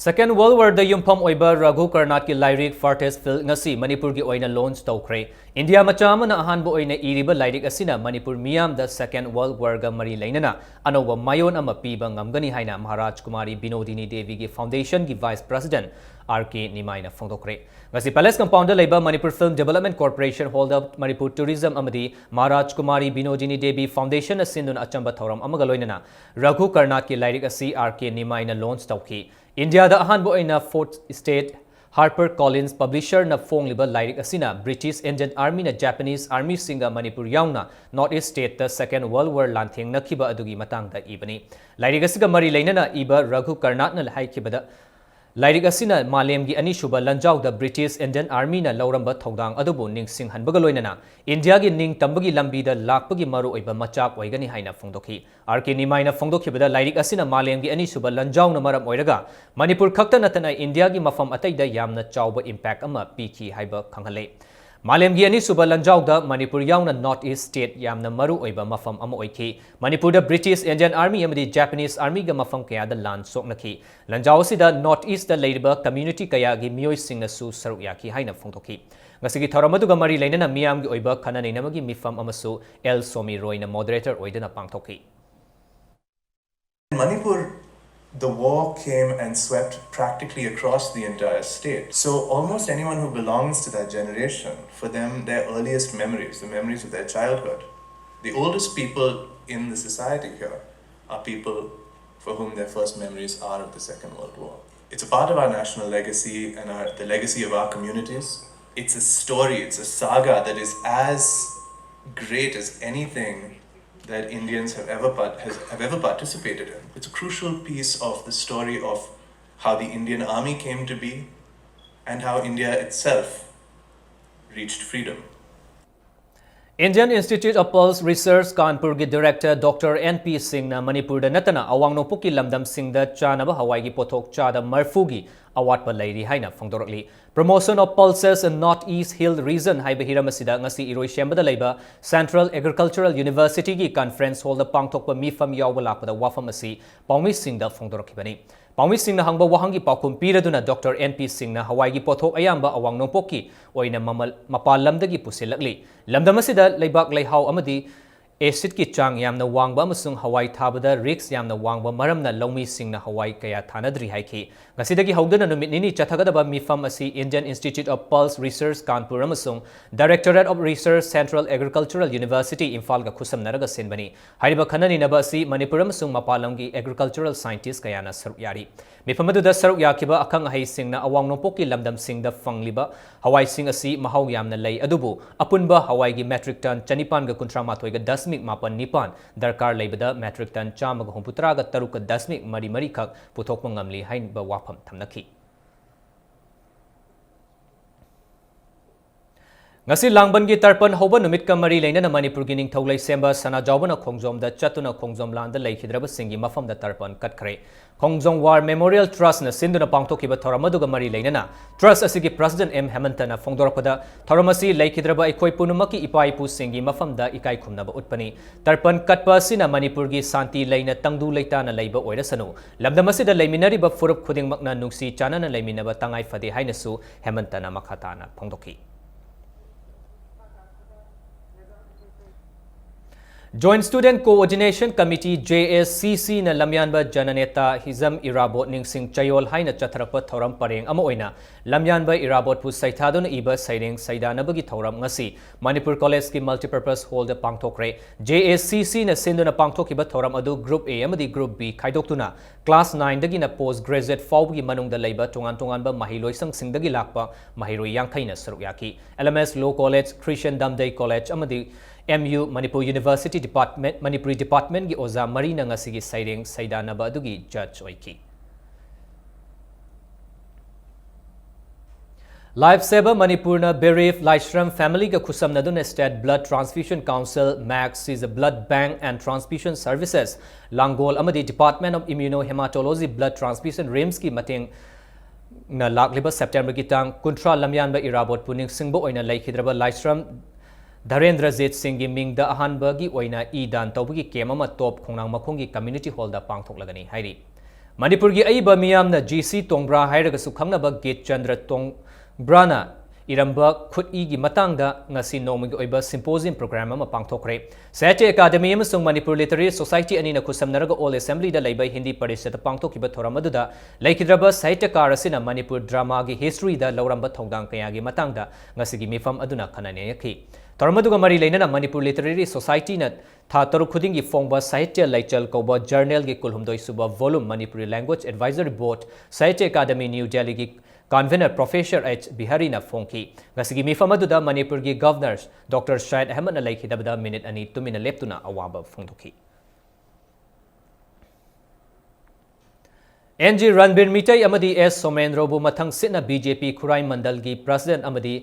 Second World Warꯗ ꯌꯨꯝꯐꯝ ꯑꯣꯏꯕ ꯔꯘꯨ ꯀꯔꯅꯥꯠꯀꯤ ꯂꯥꯏꯔꯤꯛ Farthest Field ꯉꯁꯤ ꯃꯅꯤꯄꯨꯔꯒꯤ ꯑꯣꯏꯅ launch ꯇꯧꯈ꯭ꯔꯦ꯫ ꯏꯟꯗꯤꯌꯥ ꯃꯆꯥ ꯑꯃꯅ ꯑꯍꯥꯟꯕ ꯑꯣꯏꯅ ꯏꯔꯤꯕ ꯂꯥꯏꯔꯤꯛ ꯑꯁꯤꯅ ꯃꯅꯤꯄꯨꯔ ꯃꯤꯌꯥꯝꯗ Second World Warꯒ ꯃꯔꯤ ꯂꯩꯅꯅ ꯑꯅꯧꯕ ꯃꯥꯏꯑꯣꯟ ꯑꯃ ꯄꯤꯕ ꯉꯝꯒꯅꯤ ꯍꯥꯏꯅ ꯃꯍꯥꯔꯥꯖ ꯀꯨꯃꯥꯔꯤ ꯕꯤꯅꯣꯗꯤꯅꯤ ꯗꯦꯕꯤꯒꯤ foundationꯒꯤ vice president R K ꯅꯤꯃꯥꯏꯅ ꯐꯣꯡꯗꯣꯛꯈ꯭ꯔꯦ꯫ ꯉꯁꯤ Palace compoundꯗ ꯂꯩꯕ Manipur Film Development Corporation hallꯗ Manipur Tourism ꯑꯃꯗꯤ ꯃꯍꯥꯔꯥꯖ ꯀꯨꯃꯥꯔꯤ ꯕꯤꯅꯣꯗꯤꯅꯤ ꯗꯦꯕꯤ foundationꯅ ꯁꯤꯟꯗꯨꯅ ꯑꯆꯝꯕ ꯊꯧꯔꯝ ꯑꯃꯒ ꯂꯣꯏꯅꯅ ꯔꯘꯨ ꯀꯔꯅꯥꯠꯀꯤ ꯂꯥꯏꯔꯤꯛ ꯑꯁꯤ R K ꯅꯤꯃꯥꯏꯅ launch ꯇꯧꯈꯤ꯫ ꯏꯟꯗꯤꯌꯥꯗ ꯑꯍꯥꯟꯕ ꯑꯣꯏꯅ Fourth Estate HarperCollins publisherꯅ ꯐꯣꯡꯂꯤꯕ ꯂꯥꯏꯔꯤꯛ ꯑꯁꯤꯅ British Indian Armyꯅ Japanese Armyꯁꯤꯡꯒ ꯃꯅꯤꯄꯨꯔ ꯌꯥꯎꯅ North East stateꯇ Second World War ꯂꯥꯟꯊꯦꯡꯅꯈꯤꯕ ꯑꯗꯨꯒꯤ ꯃꯇꯥꯡꯗ ꯏꯕꯅꯤ꯫ ꯂꯥꯏꯔꯤꯛ ꯑꯁꯤꯒ ꯃꯔꯤ ꯂꯩꯅꯅ ꯏꯕ ꯔꯘꯨ ꯀꯔꯅꯥꯠꯅ ꯍꯥꯏꯈꯤꯕꯗ, ꯂꯥꯏꯔꯤꯛ ꯑꯁꯤꯅ ꯃꯥꯂꯦꯝꯒꯤ ꯑꯅꯤꯁꯨꯕ ꯂꯥꯟꯖꯥꯎꯗ British Indian Armyꯅ ꯂꯧꯔꯝꯕ ꯊꯧꯗꯥꯡ ꯑꯗꯨꯕꯨ ꯅꯤꯡꯁꯤꯡꯍꯟꯕꯒ ꯂꯣꯏꯅꯅ ꯏꯟꯗꯤꯌꯥꯒꯤ ꯅꯤꯡꯇꯝꯕꯒꯤ ꯂꯝꯕꯤꯗ ꯂꯥꯛꯄꯒꯤ ꯃꯔꯨꯑꯣꯏꯕ ꯃꯆꯥꯛ ꯑꯣꯏꯒꯅꯤ ꯍꯥꯏꯅ ꯐꯣꯡꯗꯣꯛꯈꯤ꯫ R K ꯅꯤꯃꯥꯏꯅ ꯐꯣꯡꯗꯣꯛꯈꯤꯕꯗ, ꯂꯥꯏꯔꯤꯛ ꯑꯁꯤꯅ ꯃꯥꯂꯦꯝꯒꯤ ꯑꯅꯤꯁꯨꯕ ꯂꯥꯟꯖꯥꯎꯅ ꯃꯔꯝ ꯑꯣꯏꯔꯒ ꯃꯅꯤꯄꯨꯔ ꯈꯛꯇ ꯅꯠꯇꯅ ꯏꯟꯗꯤꯌꯥꯒꯤ ꯃꯐꯝ ꯑꯇꯩꯗ ꯌꯥꯝꯅ ꯆꯥꯎꯕ impact ꯑꯃ ꯄꯤꯈꯤ ꯍꯥꯏꯕ ꯈꯪꯍꯜꯂꯤ꯫ ꯃꯥꯂꯦꯝꯒꯤ ꯑꯅꯤꯁꯨꯕ ꯂꯥꯟꯖꯥꯎꯗ ꯃꯅꯤꯄꯨꯔ ꯌꯥꯎꯅ North East state ꯌꯥꯝꯅ ꯃꯔꯨ ꯑꯣꯏꯕ ꯃꯐꯝ ꯑꯃ ꯑꯣꯏꯈꯤ꯫ ꯃꯅꯤꯄꯨꯔꯗ British Indian Army ꯑꯃꯗꯤ Japanese Armyꯒ ꯃꯐꯝ ꯀꯌꯥꯗ ꯂꯥꯟ ꯁꯣꯛꯅꯈꯤ꯫ ꯂꯥꯟꯖꯥꯎ ꯑꯁꯤꯗ North Eastꯇ ꯂꯩꯔꯤꯕ community ꯀꯌꯥꯒꯤ ꯃꯤꯑꯣꯏꯁꯤꯡꯅꯁꯨ ꯁꯔꯨꯛ ꯌꯥꯈꯤ ꯍꯥꯏꯅ ꯐꯣꯡꯗꯣꯛꯈꯤ꯫ ꯉꯁꯤꯒꯤ ꯊꯧꯔꯝ ꯑꯗꯨꯒ ꯃꯔꯤ ꯂꯩꯅꯅ ꯃꯤꯌꯥꯝꯒꯤ ꯑꯣꯏꯕ ꯈꯟꯅ ꯅꯩꯅꯕꯒꯤ ꯃꯤꯐꯝ ꯑꯃꯁꯨ L ꯁꯣꯃꯤ ꯔꯣꯏꯅ moderator ꯑꯣꯏꯗꯨꯅ ꯄꯥꯡꯊꯣꯛꯈꯤ꯫ In Manipur, the war came and swept practically across the entire state. So almost anyone who belongs to that generation, for them, their earliest memories, the memories of their childhood, the oldest people in the society here are people for whom their first memories are of the Second World War. It's a part of our national legacy and our, the legacy of our communities. It's a story, it's a saga that is as great as anything that Indians have ever, part, has, have ever participated in. It's a crucial piece of the story of how the Indian Army came to be and how India itself reached freedom. Indian Institute of Pulse Research ꯀꯥꯟꯄꯨꯔꯒꯤ director Doctor N P ꯁꯤꯡꯅ ꯃꯅꯤꯄꯨꯔꯗ ꯅꯠꯇꯅ ꯑꯋꯥꯡ ꯅꯣꯡꯄꯣꯛꯀꯤ ꯂꯝꯗꯝꯁꯤꯡꯗ ꯆꯥꯅꯕ ꯍꯋꯥꯏꯒꯤ ꯄꯣꯠꯊꯣꯛ ꯆꯥꯗ ꯃꯔꯐꯨꯒꯤ ꯑꯋꯥꯠꯄ ꯂꯩꯔꯤ ꯍꯥꯏꯅ ꯐꯣꯡꯗꯣꯔꯛꯂꯤ꯫ Promotion of Pulses in North East Hill Region ꯍꯥꯏꯕ ꯍꯤꯔꯝ ꯑꯁꯤꯗ ꯉꯁꯤ ꯏꯔꯣꯏꯁꯦꯝꯕꯗ ꯂꯩꯕ Central Agricultural Universityꯒꯤ conference hallꯗ ꯄꯥꯡꯊꯣꯛꯄ ꯃꯤꯐꯝ ꯌꯥꯎꯕ ꯂꯥꯛꯄꯗ ꯋꯥꯐꯝ ꯑꯁꯤ ꯄꯥꯎꯃꯤꯁꯤꯡꯗ ꯐꯣꯡꯗꯣꯔꯛꯈꯤꯕꯅꯤ꯫ ꯄꯥꯎꯃꯤꯁꯤꯡꯅ ꯍꯪꯕ ꯋꯥꯍꯪꯒꯤ ꯄꯥꯎꯈꯨꯝ ꯄꯤꯔꯗꯨꯅ ꯗꯣꯛꯇꯔ ꯑꯦꯟ ꯄꯤ ꯁꯤꯡꯅ ꯍꯋꯥꯏꯒꯤ ꯄꯣꯠꯊꯣꯛ ꯑꯌꯥꯝꯕ ꯑꯋꯥꯡ ꯅꯣꯡꯄꯣꯛꯀꯤ ꯑꯣꯏꯅ ꯃꯃꯜ-, ꯃꯄꯥꯟ ꯂꯝꯗꯒꯤ ꯄꯨꯁꯤꯜꯂꯛꯂꯤ꯫ ꯂꯝꯗꯝ ꯑꯁꯤꯗ ꯂꯩꯕꯥꯛ ꯂꯩꯍꯥꯎ ꯑꯃꯗꯤ ꯑꯦꯁꯤꯗꯀꯤ ꯆꯥꯡ ꯌꯥꯝꯅ ꯋꯥꯡꯕ ꯑꯃꯁꯨꯡ ꯍꯋꯥꯏ ꯊꯥꯕꯗ ꯔꯤꯁꯛ ꯌꯥꯝꯅ ꯋꯥꯡꯕ ꯃꯔꯝꯅ ꯂꯧꯃꯤꯁꯤꯡꯅ ꯍꯋꯥꯏ ꯀꯌꯥ ꯊꯥꯅꯗ꯭ꯔꯤ ꯍꯥꯏꯈꯤ꯫ ꯉꯁꯤꯗꯒꯤ ꯍꯧꯗꯨꯅ ꯅꯨꯃꯤꯠ ꯅꯤꯅꯤ ꯆꯠꯊꯒꯗꯕ ꯃꯤꯐꯝ ꯑꯁꯤ Indian Institute of Pulse Research, Kanpur ꯑꯃꯁꯨꯡ Directorate of Research, Central Agricultural University, ꯏꯝꯐꯥꯜꯒ ꯈꯨꯠꯁꯝꯅꯔꯒ ꯁꯤꯟꯕꯅꯤ꯫ ꯍꯥꯏꯔꯤꯕ ꯈꯟꯅ ꯅꯩꯅꯕ ꯑꯁꯤ ꯃꯅꯤꯄꯨꯔ ꯑꯃꯁꯨꯡ ꯃꯄꯥꯟ ꯂꯝꯒꯤ agricultural scientist ꯀꯌꯥꯅ ꯁꯔꯨꯛ ꯌꯥꯔꯤ꯫ ꯃꯤꯐꯝ ꯑꯗꯨꯗ ꯁꯔꯨꯛ ꯌꯥꯈꯤꯕ ꯑꯈꯪ ꯑꯍꯩꯁꯤꯡꯅ ꯑꯋꯥꯡ ꯅꯣꯡꯄꯣꯛꯀꯤ ꯂꯝꯗꯝꯁꯤꯡꯗ ꯐꯪꯂꯤꯕ ꯍꯋꯥꯏꯁꯤꯡ ꯑꯁꯤ ꯃꯍꯥꯎ ꯌꯥꯝꯅ ꯂꯩ, ꯑꯗꯨꯕꯨ ꯑꯄꯨꯟꯕ ꯍꯋꯥꯏꯒꯤ metric ton ꯆꯅꯤꯄꯥꯟꯒ ꯀꯨꯟꯊ꯭ꯔꯥ ꯃꯥꯊꯣꯏꯒ ꯗꯁꯃꯤꯛ ꯃꯥꯄꯟ ꯅꯤꯄꯥꯟ ꯗꯔꯀꯥꯔ ꯂꯩꯕꯗ metric ton ꯆꯥꯝꯃꯒ ꯍꯨꯝꯐꯨꯇꯔꯥꯒ ꯇꯔꯨꯛꯀ ꯗꯁꯃꯤꯛ ꯃꯔꯤ ꯃꯔꯤ ꯈꯛ ꯄꯨꯊꯣꯛꯄ ꯉꯝꯂꯤ ꯍꯥꯏꯕ ꯋꯥꯐꯝ ꯊꯝꯅꯈꯤ꯫ ꯉꯁꯤ ꯂꯥꯡꯕꯟꯒꯤ ꯇꯔꯄꯟ ꯍꯧꯕ ꯅꯨꯃꯤꯠꯀ ꯃꯔꯤ ꯂꯩꯅꯅ ꯃꯅꯤꯄꯨꯔꯒꯤ ꯅꯤꯡꯊꯧ ꯂꯩꯁꯦꯝꯕ ꯁꯅꯥꯖꯥꯎꯕꯅ ꯈꯣꯡꯖꯣꯝꯗ ꯆꯠꯇꯨꯅ ꯈꯣꯡꯖꯣꯝ ꯂꯥꯟꯗ ꯂꯩꯈꯤꯗ꯭ꯔꯕꯁꯤꯡꯒꯤ ꯃꯐꯝꯗ ꯇꯔꯄꯟ ꯀꯠꯈ꯭ꯔꯦ꯫ ꯈꯣꯡꯖꯣꯝ War Memorial Trust ꯅ ꯁꯤꯟꯗꯨꯅ ꯄꯥꯡꯊꯣꯛꯈꯤꯕ ꯊꯧꯔꯝ ꯑꯗꯨꯒ ꯃꯔꯤ ꯂꯩꯅꯅ Trust ꯑꯁꯤꯒꯤ President ꯑꯦꯝ ꯍꯦꯃꯟꯇꯅ ꯐꯣꯡꯗꯣꯔꯛꯄꯗ, ꯊꯧꯔꯝ ꯑꯁꯤ ꯂꯩꯈꯤꯗ꯭ꯔꯕ ꯑꯩꯈꯣꯏ ꯄꯨꯝꯅꯃꯛꯀꯤ ꯏꯄꯥ ꯏꯄꯨꯁꯤꯡꯒꯤ ꯃꯐꯝꯗ ꯏꯀꯥꯏ ꯈꯨꯝꯅꯕ ꯎꯠꯄꯅꯤ꯫ ꯇꯔꯄꯟ ꯀꯠꯄ ꯑꯁꯤꯅ ꯃꯅꯤꯄꯨꯔꯒꯤ ꯁꯥꯟꯇꯤ ꯂꯩꯅ ꯇꯪꯗꯨ ꯂꯩꯇꯥꯅ ꯂꯩꯕ ꯑꯣꯏꯔꯁꯅꯨ, ꯂꯝꯗꯝ ꯑꯁꯤꯗ ꯂꯩꯃꯤꯟꯅꯔꯤꯕ ꯐꯨꯔꯨꯞ ꯈꯨꯗꯤꯡꯃꯛꯅ ꯅꯨꯡꯁꯤ ꯆꯥꯟꯅꯅ ꯂꯩꯃꯤꯟꯅꯕ ꯇꯉꯥꯏ ꯐꯗꯦ ꯍꯥꯏꯅꯁꯨ ꯍꯦꯃꯟꯇꯅ ꯃꯈꯥ ꯇꯥꯅ ꯐꯣꯡꯗꯣꯛꯈꯤ꯫ Joint Student Coordination Committee, J S C C ꯅ ꯂꯝꯌꯥꯟꯕ ꯖꯅꯅꯦꯇꯥ ꯍꯤꯖꯝ ꯏꯔꯥꯕꯣꯠ ꯅꯤꯡꯁꯤꯡ ꯆꯌꯣꯜ ꯍꯥꯏꯅ ꯆꯠꯊꯔꯛꯄ ꯊꯧꯔꯝ ꯄꯔꯦꯡ ꯑꯃ ꯑꯣꯏꯅ ꯂꯝꯌꯥꯟꯕ ꯏꯔꯥꯕꯣꯠꯄꯨ ꯁꯩꯊꯥꯗꯨꯅ ꯏꯕ ꯁꯩꯔꯦꯡ ꯁꯩꯗꯥꯅꯕꯒꯤ ꯊꯧꯔꯝ ꯉꯁꯤ ꯃꯅꯤꯄꯨꯔ ꯀꯣꯂꯦꯖꯀꯤ multipurpose hall ꯗ ꯄꯥꯡꯊꯣꯛꯈ꯭ꯔꯦ꯫ J S C C ꯅ ꯁꯤꯟꯗꯨꯅ ꯄꯥꯡꯊꯣꯛꯈꯤꯕ ꯊꯧꯔꯝ ꯑꯗꯨ Group A ꯑꯃꯗꯤ Group B ꯈꯥꯏꯗꯣꯛꯇꯨꯅ class nine ꯗꯒꯤꯅ post graduate ꯐꯥꯎꯕꯒꯤ ꯃꯅꯨꯡꯗ ꯂꯩꯕ ꯇꯣꯉꯥꯟ ꯇꯣꯉꯥꯟꯕ ꯃꯍꯩꯂꯣꯏꯁꯪꯁꯤꯡꯗꯒꯤ ꯂꯥꯛꯄ ꯃꯍꯩꯔꯣꯏ ꯌꯥꯡꯈꯩꯅ ꯁꯔꯨꯛ ꯌꯥꯈꯤ꯫ L M S Law College, Christian Damdei College ꯑꯃꯗꯤ M U Manipur University Department, Manipuri department ꯀꯤ ꯑꯣꯖꯥ ꯃꯔꯤꯅ ꯉꯁꯤꯒꯤ ꯁꯩꯔꯦꯡ ꯁꯩꯗꯥꯅꯕ ꯑꯗꯨꯒꯤ judge ꯑꯣꯏꯈꯤ꯫ Life Saver ꯃꯅꯤꯄꯨꯔꯅ bereaved ꯂꯥꯏꯁ꯭ꯔꯝ family ꯒ ꯈꯨꯠꯁꯝꯅꯗꯨꯅ State Blood Transfusion Council, MACS, Seize Blood Bank and Transfusion Services, ꯂꯥꯡꯒꯣꯜ ꯑꯃꯗꯤ Department of Immunohematology Blood Transfusion, RIMS ꯀꯤ ꯃꯇꯦꯡ ꯅ ꯂꯥꯛꯂꯤꯕ September ꯒꯤ ꯇꯥꯡ ꯀꯨꯟꯊ꯭ꯔꯥ ꯂꯝꯌꯥꯟꯕ ꯏꯔꯥꯕꯣꯠꯄꯨ ꯅꯤꯡꯁꯤꯡꯕ ꯑꯣꯏꯅ ꯂꯩꯈꯤꯗ꯭ꯔꯕ ꯂꯥꯏꯁ꯭ꯔꯝ ꯙꯔꯦꯟꯗ꯭ꯔꯖꯤꯠ ꯁꯤꯡꯒꯤ ꯃꯤꯡꯗ ꯑꯍꯥꯟꯕꯒꯤ ꯑꯣꯏꯅ ꯏ ꯗꯥꯟ ꯇꯧꯕꯒꯤ camp ꯑꯃ ꯇꯣꯞ ꯈꯣꯡꯅꯥꯡ ꯃꯈꯣꯡꯒꯤ community hall ꯗ ꯄꯥꯡꯊꯣꯛꯂꯒꯅꯤ ꯍꯥꯏꯔꯤ꯫ ꯃꯅꯤꯄꯨꯔꯒꯤ ꯑꯏꯕ ꯃꯤꯌꯥꯝꯅ ꯖꯤ ꯁꯤ ꯇꯣꯡꯕ꯭ꯔꯥ ꯍꯥꯏꯔꯒꯁꯨ ꯈꯪꯅꯕ ꯒꯤꯠ ꯆꯟꯗ꯭ꯔ ꯇꯣꯡꯕ꯭ꯔꯥꯅ ꯏꯔꯝꯕ ꯈꯨꯠꯏꯒꯤ ꯃꯇꯥꯡꯗ ꯉꯁꯤ ꯅꯣꯡꯃꯒꯤ ꯑꯣꯏꯕ symposium program ꯑꯃ ꯄꯥꯡꯊꯣꯛꯈ꯭ꯔꯦ꯫ ꯁꯥꯍꯤꯇ꯭ꯌ ꯑꯦꯀꯥꯗꯃꯤ ꯑꯃꯁꯨꯡ ꯃꯅꯤꯄꯨꯔ ꯂꯤꯇꯔꯦꯔꯤ ꯁꯣꯁꯥꯏꯇꯤ ꯑꯅꯤꯅ ꯈꯨꯠꯁꯝꯅꯔꯒ ꯑꯣꯜ ꯑꯦꯁꯦꯝꯕ꯭ꯂꯤꯗ ꯂꯩꯕ ꯍꯤꯟꯗꯤ ꯄꯔꯤꯁꯠꯇ ꯄꯥꯡꯊꯣꯛꯈꯤꯕ ꯊꯧꯔꯝ ꯑꯗꯨꯗ ꯂꯩꯈꯤꯗ꯭ꯔꯕ ꯁꯥꯍꯤꯇ꯭ꯌꯀꯥꯔ ꯑꯁꯤꯅ ꯃꯅꯤꯄꯨꯔ ꯗ꯭ꯔꯃꯥꯒꯤ historyꯗ ꯂꯧꯔꯝꯕ ꯊꯧꯗꯥꯡ ꯀꯌꯥꯒꯤ ꯃꯇꯥꯡꯗ ꯉꯁꯤꯒꯤ ꯃꯤꯐꯝ ꯑꯗꯨꯅ ꯈꯟꯅ ꯅꯩꯅꯈꯤ꯫ ꯊꯧꯔꯝ ꯑꯗꯨꯒ ꯃꯔꯤ ꯂꯩꯅꯅ ꯃꯅꯤꯄꯨꯔ ꯂꯤꯇꯔꯦꯔꯤ ꯁꯣꯁꯥꯏꯇꯤꯅ ꯊꯥ ꯇꯔꯨꯛ ꯈꯨꯗꯤꯡꯒꯤ ꯐꯣꯡꯕ ꯁꯥꯍꯤꯇ꯭ꯌ ꯂꯩꯆꯜ ꯀꯧꯕ journalꯒꯤ ꯀꯨꯟꯍꯨꯝꯗꯣꯏ ꯁꯨꯕ volume Manipuri Language Advisory Board, Sahitya academy, new ꯗꯦꯜꯂꯤꯒꯤ convener Professor ꯑꯩꯆ ꯕꯤꯍꯥꯔꯤꯅ ꯐꯣꯡꯈꯤ꯫ ꯉꯁꯤꯒꯤ ꯃꯤꯐꯝ ꯑꯗꯨꯗ ꯃꯅꯤꯄꯨꯔꯒꯤ Governor Doctor ꯁꯌꯤꯗ ꯑꯍꯃꯗꯅ ꯂꯩꯈꯤꯗꯕꯗ ꯃꯤꯅꯤꯠ ꯑꯅꯤ ꯇꯨꯃꯤꯟꯅ ꯂꯦꯞꯇꯨꯅ ꯑꯋꯥꯕ ꯐꯣꯡꯗꯣꯛꯈꯤ꯫ ꯑꯦꯟ ꯖꯤ ꯔꯟꯕꯤꯔ ꯃꯤꯇꯩ ꯑꯃꯗꯤ ꯑꯦꯁ ꯁꯣꯃꯦꯟꯗ꯭ꯔꯣꯕꯨ ꯃꯊꯪ ꯁꯤꯠꯅ ꯕꯤ ꯖꯦ ꯄꯤ ꯈꯨꯔꯥꯏ ꯃꯟꯗꯜꯒꯤ president ꯑꯃꯗꯤ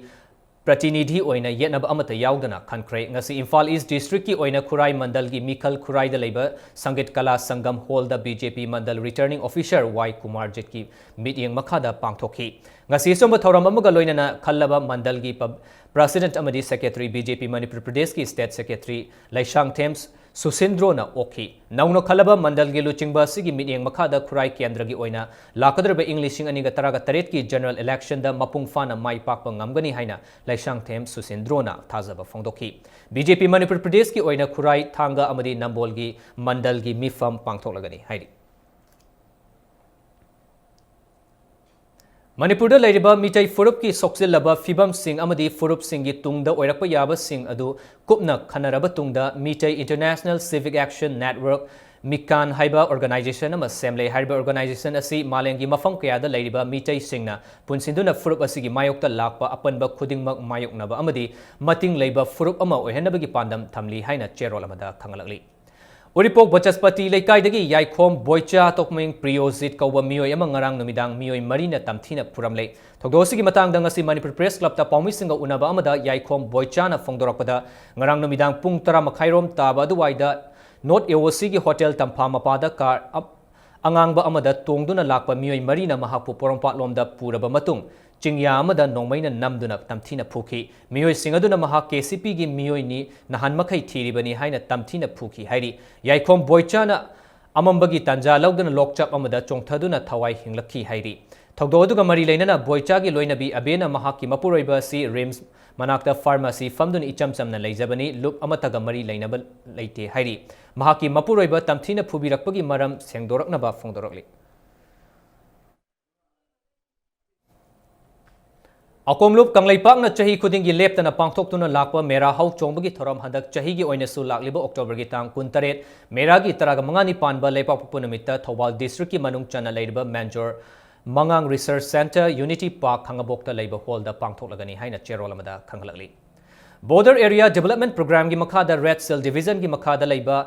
ꯄ꯭ꯔꯇꯤꯅꯤꯙꯤ ꯑꯣꯏꯅ ꯌꯦꯠꯅꯕ ꯑꯃꯠꯇ ꯌꯥꯎꯗꯅ ꯈꯟꯈ꯭ꯔꯦ꯫ ꯉꯁꯤ ꯏꯝꯐꯥꯜ ꯏꯁ districtꯀꯤ ꯑꯣꯏꯅ ꯈꯨꯔꯥꯏ ꯃꯟꯗꯜꯒꯤ ꯃꯤꯈꯜ ꯈꯨꯔꯥꯏꯗ ꯂꯩꯕ ꯁꯪꯒꯤꯠ ꯀꯂꯥ ꯁꯪꯒꯝ hallꯗ ꯕꯤ ꯖꯦ ꯄꯤ ꯃꯟꯗꯜ returning officer ꯋꯥꯏ ꯀꯨꯃꯥꯔꯖꯤꯠꯀꯤ ꯃꯤꯠꯌꯦꯡ ꯃꯈꯥꯗ ꯄꯥꯡꯊꯣꯛꯈꯤ꯫ ꯉꯁꯤ ꯑꯆꯨꯝꯕ ꯊꯧꯔꯝ ꯑꯃꯒ ꯂꯣꯏꯅꯅ ꯈꯜꯂꯕ ꯃꯟꯗꯜꯒꯤ ꯄꯕ-, president ꯑꯃꯗꯤ secretary, ꯕꯤ ꯖꯦ ꯄꯤ ꯃꯅꯤꯄꯨꯔ ꯄ꯭ꯔꯗꯦꯁꯀꯤ state secretary ꯂꯩꯁꯥꯡꯊꯦꯝ ꯁꯨꯁꯤꯟꯗ꯭ꯔꯣꯅ ꯑꯣꯛꯈꯤ꯫ ꯅꯧꯅ ꯈꯜꯂꯕ ꯃꯟꯗꯜꯒꯤ ꯂꯨꯆꯤꯡꯕ ꯑꯁꯤꯒꯤ ꯃꯤꯠꯌꯦꯡ ꯃꯈꯥꯗ ꯈꯨꯔꯥꯏ ꯀꯦꯟꯗ꯭ꯔꯒꯤ ꯑꯣꯏꯅ ꯂꯥꯛꯀꯗꯧꯔꯤꯕ ꯏꯪ ꯂꯤꯁꯤꯡ ꯑꯅꯤꯒ ꯇꯔꯥꯒ ꯇꯔꯦꯠꯀꯤ general electionꯗ ꯃꯄꯨꯡ ꯐꯥꯅ ꯃꯥꯏ ꯄꯥꯛꯄ ꯉꯝꯒꯅꯤ ꯍꯥꯏꯅ ꯂꯩꯁꯥꯡꯊꯦꯝ ꯁꯨꯁꯤꯟꯗ꯭ꯔꯣꯅ ꯊꯥꯖꯕ ꯐꯣꯡꯗꯣꯛꯈꯤ꯫ ꯕꯤ ꯖꯦ ꯄꯤ ꯃꯅꯤꯄꯨꯔ ꯄ꯭ꯔꯗꯦꯁꯀꯤ ꯑꯣꯏꯅ ꯈꯨꯔꯥꯏ, ꯊꯥꯡꯒ ꯑꯃꯗꯤ ꯅꯝꯕꯣꯜꯒꯤ ꯃꯟꯗꯜꯒꯤ ꯃꯤꯐꯝ ꯄꯥꯡꯊꯣꯛꯂꯒꯅꯤ ꯍꯥꯏꯔꯤ꯫ ꯃꯅꯤꯄꯨꯔꯗ ꯂꯩꯔꯤꯕ ꯃꯤꯇꯩ ꯐꯨꯔꯨꯞꯀꯤ ꯁꯣꯛꯆꯤꯜꯂꯕ ꯐꯤꯕꯝꯁꯤꯡ ꯑꯃꯗꯤ ꯐꯨꯔꯨꯞꯁꯤꯡꯒꯤ ꯇꯨꯡꯗ ꯑꯣꯏꯔꯛꯄ ꯌꯥꯕꯁꯤꯡ ꯑꯗꯨ ꯀꯨꯞꯅ ꯈꯟꯅꯔꯕ ꯇꯨꯡꯗ Meitei International Civic Action Network, ꯃꯤꯀꯥꯟ ꯍꯥꯏꯕ organization ꯑꯃ ꯁꯦꯝꯂꯦ꯫ ꯍꯥꯏꯔꯤꯕ organization ꯑꯁꯤ ꯃꯥꯂꯦꯝꯒꯤ ꯃꯐꯝ ꯀꯌꯥꯗ ꯂꯩꯔꯤꯕ ꯃꯤꯇꯩꯁꯤꯡꯅ ꯄꯨꯟꯁꯤꯟꯗꯨꯅ ꯐꯨꯔꯨꯞ ꯑꯁꯤꯒꯤ ꯃꯥꯌꯣꯛꯇ ꯂꯥꯛꯄ ꯑꯄꯟꯕ ꯈꯨꯗꯤꯡꯃꯛ ꯃꯥꯌꯣꯛꯅꯕ ꯑꯃꯗꯤ ꯃꯇꯤꯡ ꯂꯩꯕ ꯐꯨꯔꯨꯞ ꯑꯃ ꯑꯣꯏꯍꯟꯅꯕꯒꯤ ꯄꯥꯟꯗꯝ ꯊꯝꯂꯤ ꯍꯥꯏꯅ ꯆꯦꯔꯣꯜ ꯑꯃꯗ ꯈꯪꯍꯜꯂꯛꯂꯤ꯫ ꯎꯔꯤꯄꯣꯛ ꯕꯆꯁꯄꯇꯤ ꯂꯩꯀꯥꯏꯗꯒꯤ ꯌꯥꯏꯈꯣꯝ ꯕꯣꯏꯆꯥ ꯇꯣꯛꯃꯤꯡ ꯄ꯭ꯔꯤꯌꯣꯖꯤꯠ ꯀꯧꯕ ꯃꯤꯑꯣꯏ ꯑꯃ ꯉꯔꯥꯡ ꯅꯨꯃꯤꯗꯥꯡ ꯃꯤꯑꯣꯏ ꯃꯔꯤꯅ ꯇꯝꯊꯤꯅ ꯐꯨꯔꯝꯂꯦ꯫ ꯊꯧꯗꯣꯛ ꯑꯁꯤꯒꯤ ꯃꯇꯥꯡꯗ ꯉꯁꯤ ꯃꯅꯤꯄꯨꯔ Press Clubꯇ ꯄꯥꯎꯃꯤꯁꯤꯡꯒ ꯎꯅꯕ ꯑꯃꯗ ꯌꯥꯏꯈꯣꯝ ꯕꯣꯏꯆꯥꯅ ꯐꯣꯡꯗꯣꯔꯛꯄꯗ, ꯉꯔꯥꯡ ꯅꯨꯃꯤꯗꯥꯡ ꯄꯨꯡ ꯇꯔꯥ ꯃꯈꯥꯏꯔꯣꯝ ꯇꯥꯕ ꯑꯗꯨꯋꯥꯏꯗ North A O Cꯒꯤ hotel ꯇꯝꯐꯥ ꯃꯄꯥꯗ car ꯑꯞ-, ꯑꯉꯥꯡꯕ ꯑꯃꯗ ꯇꯣꯡꯗꯨꯅ ꯂꯥꯛꯄ ꯃꯤꯑꯣꯏ ꯃꯔꯤꯅ ꯃꯍꯥꯛꯄꯨ ꯄꯣꯔꯣꯝꯄꯥꯠꯂꯣꯝꯗ ꯄꯨꯔꯕ ꯃꯇꯨꯡ, ꯆꯤꯡꯌꯥ ꯑꯃꯗ ꯅꯣꯡꯃꯩꯅ ꯅꯝꯗꯨꯅ ꯇꯝꯊꯤꯅ ꯐꯨꯈꯤ꯫ ꯃꯤꯑꯣꯏꯁꯤꯡ ꯑꯗꯨꯅ ꯃꯍꯥꯛ ꯀꯦ ꯁꯤ ꯄꯤꯒꯤ ꯃꯤꯑꯣꯏꯅꯤ, ꯅꯍꯥꯟ ꯃꯈꯩ ꯊꯤꯔꯤꯕꯅꯤ ꯍꯥꯏꯅ ꯇꯝꯊꯤꯅ ꯐꯨꯈꯤ ꯍꯥꯏꯔꯤ꯫ ꯌꯥꯏꯈꯣꯝ ꯕꯣꯏꯆꯥꯅ ꯑꯃꯝꯕꯒꯤ ꯇꯥꯟꯖꯥ ꯂꯧꯗꯨꯅ ꯂꯣꯛꯆꯞ ꯑꯃꯗ ꯆꯣꯡꯊꯗꯨꯅ ꯊꯋꯥꯏ ꯍꯤꯡꯂꯛꯈꯤ ꯍꯥꯏꯔꯤ꯫ ꯊꯧꯗꯣꯛ ꯑꯗꯨꯒ ꯃꯔꯤ ꯂꯩꯅꯅ ꯕꯣꯏꯆꯥꯒꯤ ꯂꯣꯏꯅꯕꯤ ꯑꯕꯦꯅ ꯃꯍꯥꯛꯀꯤ ꯃꯄꯨꯔꯣꯏꯕ ꯑꯁꯤ ꯔꯤꯝꯁ ꯃꯅꯥꯛꯇ ꯐꯥꯔꯃꯥꯁꯤ ꯐꯝꯗꯨꯅ ꯏꯆꯝ ꯆꯝꯅ ꯂꯩꯖꯕꯅꯤ, ꯂꯨꯞ ꯑꯃꯠꯇꯒ ꯃꯔꯤ ꯂꯩꯅꯕ ꯂꯩꯇꯦ ꯍꯥꯏꯔꯤ꯫ ꯃꯍꯥꯛꯀꯤ ꯃꯄꯨꯔꯣꯏꯕ ꯇꯝꯊꯤꯅ ꯐꯨꯕꯤꯔꯛꯄꯒꯤ ꯃꯔꯝ ꯁꯦꯡꯗꯣꯔꯛꯅꯕ ꯐꯣꯡꯗꯣꯔꯛꯂꯤ꯫ ꯑꯀꯣꯝꯂꯨꯞ ꯀꯪꯂꯩꯄꯥꯛꯅ ꯆꯍꯤ ꯈꯨꯗꯤꯡꯒꯤ ꯂꯦꯞꯇꯅ ꯄꯥꯡꯊꯣꯛꯇꯨꯅ ꯂꯥꯛꯄ ꯃꯦꯔꯥ ꯍꯧ ꯆꯣꯡꯕꯒꯤ ꯊꯧꯔꯝ ꯍꯟꯗꯛ ꯆꯍꯤꯒꯤ ꯑꯣꯏꯅꯁꯨ ꯂꯥꯛꯂꯤꯕ ꯑꯣꯛꯇꯣꯕꯔꯒꯤ ꯇꯥꯡ ꯀꯨꯟꯇꯔꯦꯠ, ꯃꯦꯔꯥꯒꯤ ꯇꯔꯥꯒ ꯃꯉꯥꯅꯤ ꯄꯥꯟꯕ ꯂꯩꯕꯥꯛꯄꯣꯛꯄ ꯅꯨꯃꯤꯠꯇ ꯊꯧꯕꯥꯜ ꯗꯤꯁꯇ꯭ꯔꯤꯛꯀꯤ ꯃꯅꯨꯡ ꯆꯟꯅ ꯂꯩꯔꯤꯕ ꯃꯦꯟꯖꯣꯔ ꯃꯉꯥꯡ ꯔꯤꯁꯔꯁ ꯁꯦꯟꯇꯔ, ꯌꯨꯅꯤꯇꯤ ꯄꯥꯔꯛ, ꯈꯥꯉꯕꯣꯛꯇ ꯂꯩꯕ ꯍꯣꯜꯗ ꯄꯥꯡꯊꯣꯛꯂꯒꯅꯤ ꯍꯥꯏꯅ ꯆꯦꯔꯣꯜ ꯑꯃꯗ ꯈꯪꯍꯜꯂꯛꯂꯤ꯫ ꯕꯣꯔꯗꯔ ꯑꯦꯔꯤꯌꯥ ꯗꯤꯕꯦꯂꯞꯃꯦꯟ ꯄ꯭ꯔꯣꯒ꯭ꯔꯥꯝꯒꯤ ꯃꯈꯥꯗ ꯔꯦꯗ ꯁꯦꯜ ꯗꯤꯕꯤꯖꯟꯒꯤ ꯃꯈꯥꯗ ꯂꯩꯕ